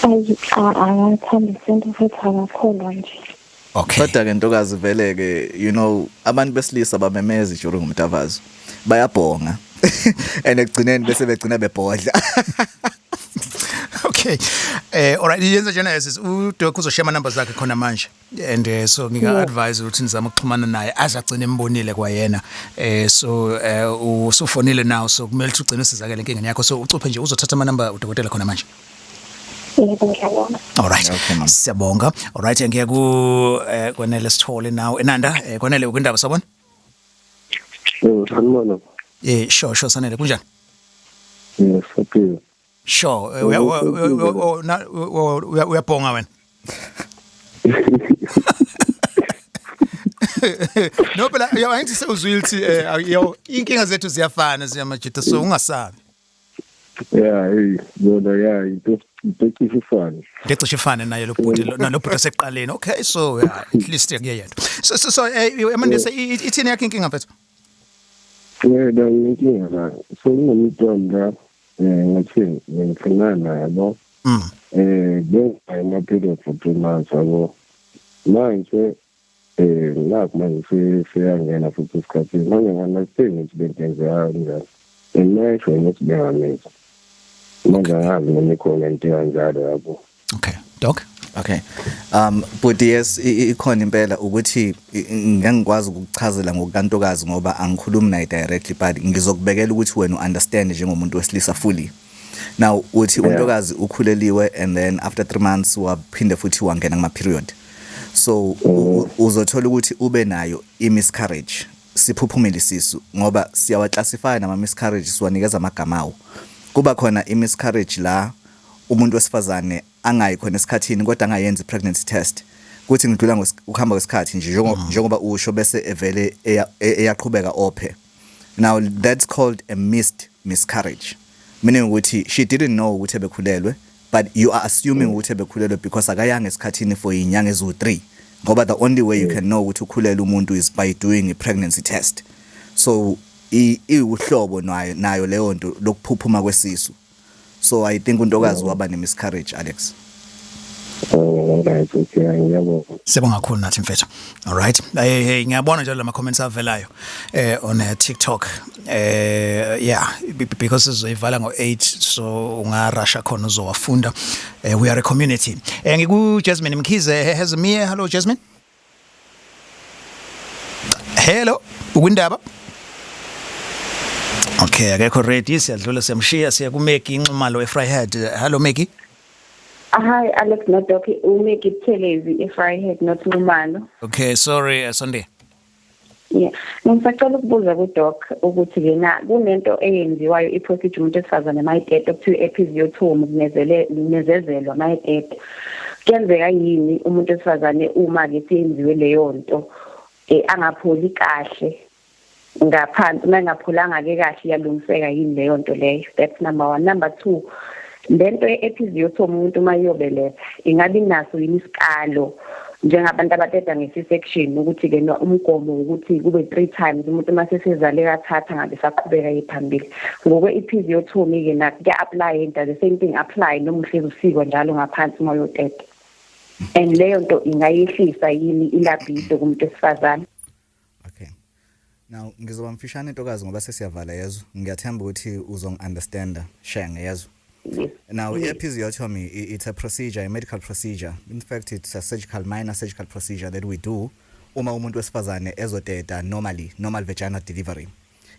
Speaker 12: Ayi, akathandi isintu futhi akakholwa nje.
Speaker 3: Kodwa ke ntokazi, vele ke abantu besilisa bamemezi during umdavazo, bayabhonga, and ekugcineni bese begcina bebhodla.
Speaker 2: Okay, alright, yenza njena sis, udoc uzoshare ama numbers akhe khona manje, and so nginga advise ukuthi nizame ukuxhumana naye aze agcine embonile kwayena. So usufonile now, so kumele ukuthi ugcine usizakele enkingeni yakho, so ucuphe nje, uzothatha ama number udokotela khona manje.
Speaker 12: Yebo, ngiyabonga.
Speaker 2: Alright. Siyabonga. Alright, ngiya ku Kwanele Sithole now. Enanda, Kwanele ukwindaba, sabona?
Speaker 5: Yebo, sanibona.
Speaker 2: Sure, Sanele, kunjani?
Speaker 5: Yes, saphila.
Speaker 2: Sure, uyabhonga wena. No phela, angithi sewuzwile ukuthi yo inkinga zethu ziyafana ziyamajita, so ungasabi.
Speaker 5: Yeah, hey, yona, yeah, into ecishe ifane.
Speaker 2: Ngecishe ifane naye lo bhuti nalo bhuti osekuqaleni. Okay, so yeah, at least kuyeyedwa. So Amandisa, ithini yakho inkinga, mfethu?
Speaker 5: Yena inkinga la. So kunomuntu wami la, ngathi ngifuna naye, yabo. Bengayi ama period for 3 months, yabo. Manje nakho manje seyangena futhi esikhathini. Manje ngi-understand ukuthi lento yenzeka kanjani. And mayisho ukuthi bengamisa. Manje angazi noma ikhona into kanjalo, yabo.
Speaker 2: Okay, doc.
Speaker 3: Okay. But yes, ikhona impela ukuthi ngeke ngikwazi ukukuchazela ngokukantokazi ngoba angikhulumi naye directly, but ngizokubekela ukuthi wena uunderstand njengomuntu wesilisa fully. Now uthi untokazi ukhuleliwe and then after 3 months waphinde futhi wangena kuma period. So uzothola ukuthi ube nayo i miscarriage. Siphuphumile isisu ngoba siyawaclassify nama miscarriage, siwanikeza amagama awo. Kuba khona i miscarriage la umuntu wesifazane angayi khona esikhathini kodwa angayenzi pregnancy test, kuthi ngidlula ukuhamba kwesikhathi nje, njengoba usho, bese evele eyaqhubeka ophe. Now that's called a missed miscarriage, meaning ukuthi she didn't know ukuthi ebekhulelwe, but you are assuming ukuthi ebekhulelwe because akayanga esikhathini for inyanga eziwu-3, ngoba the only way you can know ukuthi ukhulelwe umuntu is by doing a pregnancy test. So iwuhlobo nayo leyo nto lokuphuphuma kwesisu. So I think untokazi waba ne-miscarriage, Alex.
Speaker 5: Oh, right, okay, ngiyabonga.
Speaker 2: Siyabonga kakhulu nathi mfethu. All right. Hey hey, ngiyabona njalo lama comments avelayo on TikTok. Yeah, because sizoyivala ngo8, so ungarusha khona uzowafunda. We are a community. Ngiku Jasmine Mkhize Hezemia. Hello, Jasmine. Hello, ukwindaba. Okay, akekho ready, siyadlula, siyamshiya, siya kuMegi Inxumalo eVryheid. Hello, Megi.
Speaker 14: Hi, Alex noDoc, uMegi Buthelezi eVryheid, not Nxumalo.
Speaker 2: Okay, sorry, Sunday.
Speaker 14: Yeah. Ngisacela ukubuza kuDoc ukuthi ke na kunento eyenziwayo, i-procedure, umuntu esifazane mayiteta, okuthiwa i-episiotomy, kunezele kunezezelwa mayiteta. Kuyenzeka yini umuntu esifazane uma ke senziwe leyo nto angapholi kahle ngaphansi? Uma engapholanga ke kahle, iyalungiseka yini leyo nto leyo? That's number 1. Number 2, lento ye-episiotomy, umuntu uma iyobeletha, ingabe inaso yini isikalo njengabantu abateta nge-C-section, ukuthi-ke umgomo ukuthi kube three times, umuntu uma sesezale kathatha ngabe saqhubeka phambili? Ngokwe-episiotomy-ke na kuya-apply, does the same thing apply, noma uhlezi usikwa njalo ngaphansi uma uyoteta? And leyo nto ingayehlisa yini i-libido kumuntu wesifazane?
Speaker 3: Okay. Now ngizoba mfishane, ntokazi, ngoba sesiyavala, yezwa. Ngiyathemba ukuthi uzongi-understanda, Shenge, yezwa. Now, episiotomy, it's a procedure, a medical procedure. In fact, it's a surgical, minor surgical procedure that we do uma umuntu wesifazane ezoteta normally, normal vaginal delivery.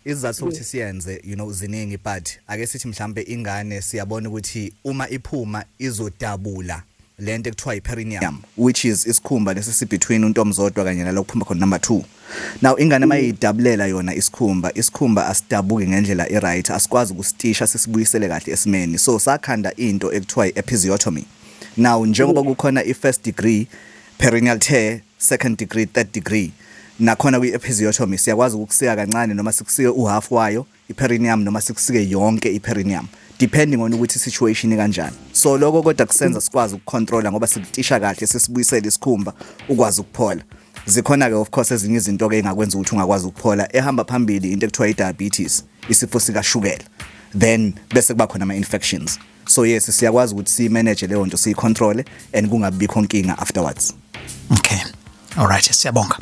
Speaker 3: Isizathu sokuthi siyenze, ziningi, but ake sithi mhlambe ingane siyabona ukuthi uma iphuma izodabula lento ekuthiwa i-perineum, which is isikhumba lesi si between untomzodwa kanye nalokho kuphuma khona number 2. Now ingane mayidabulela yona isikhumba, isikhumba asidabuki ngendlela e-right, asikwazi ukusitisha sisibuyisele kahle esimeni, so sakhanda into ekuthiwa i-episiotomy. Now njengoba kukhona i-first degree perineal tear, second degree, third degree, nakhona kwi-episiotomy siyakwazi ukusika kancane noma sikusike uhalf wayo i-perineum noma sikusike yonke i-perineum, depending on ukuthi situation ikanjani. So lokho kodwa kusenza sikwazi ukucontrola ngoba sikutisha kahle, sisibuyisele isikhumba, ukwazi ukuphola. Zikhona ke of course ezinye izinto ke engakwenza ukuthi ungakwazi ukuphola. Ehamba phambili into ekuthiwa i-diabetes, isifo sikashukela, then bese kuba khona ama-infections. So yes, siyakwazi ukuthi siyimanage leyo nto, siyicontrole and kungabikho nkinga afterwards.
Speaker 2: Okay. All right, siyabonga.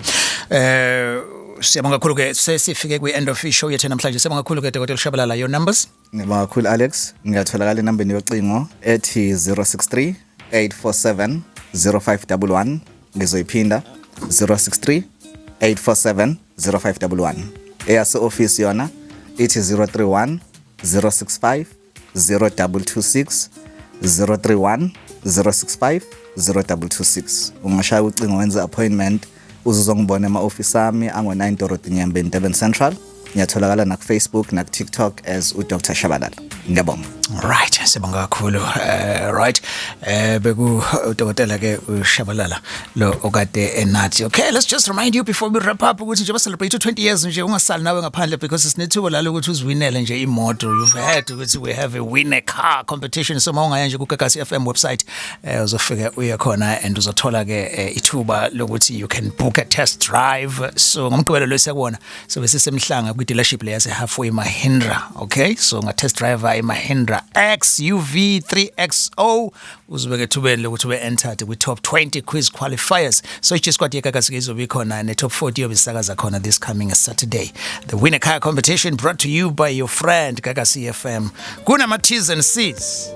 Speaker 2: Siyabonga kakhulu ke, sesifike kwi end of show yethu namhlanje. Siyabonga kakhulu ke, Dr. Shabalala. Your numbers?
Speaker 3: Ngiyabonga kakhulu, Alex. Ngiyatholakala enambeni yocingo ethi 063 847 0511. Ngizoyiphinda, 063 847 0511. Eyase office yona ithi 031 065 0226, 031 065 0226. Ungashaya ucingo wenze appointment, uzuzongibona ema-office ami ango-9 Dorothy Nyembe, Durban Central. Ngiyatholakala naku-Facebook naku-TikTok as uDr Shabalala. Ngiyabonga.
Speaker 2: Right, siyabonga kakhulu. Right. Beku udokotela ke uShabalala lo okade enathi. Okay, let's just remind you before we wrap up ukuthi njengoba celebrate 20 years nje, ungasali nawe ngaphandle because sinethuba lalo ukuthi uziwinele nje imoto. You've heard ukuthi we have a win a car competition. So mawungaya nje ku Gagasi FM website, uzofika uye khona and uzothola ke ithuba lokuthi you can book a test drive. So ngomgqibelo lo siyakubona so bese semhlanga kwi dealership le yase Halfway Mahindra. Okay, so nga test drive i Mahindra XUV 3XO, uzobeka ethubeni lokuthi ube entered kwi top 20 quiz qualifiers. So i squad yeGagasi ke izobe ikhona ne top 40 yobe isakaza khona this coming Saturday. The win a car competition, brought to you by your friend Gagasi FM. Kunama T's and C's.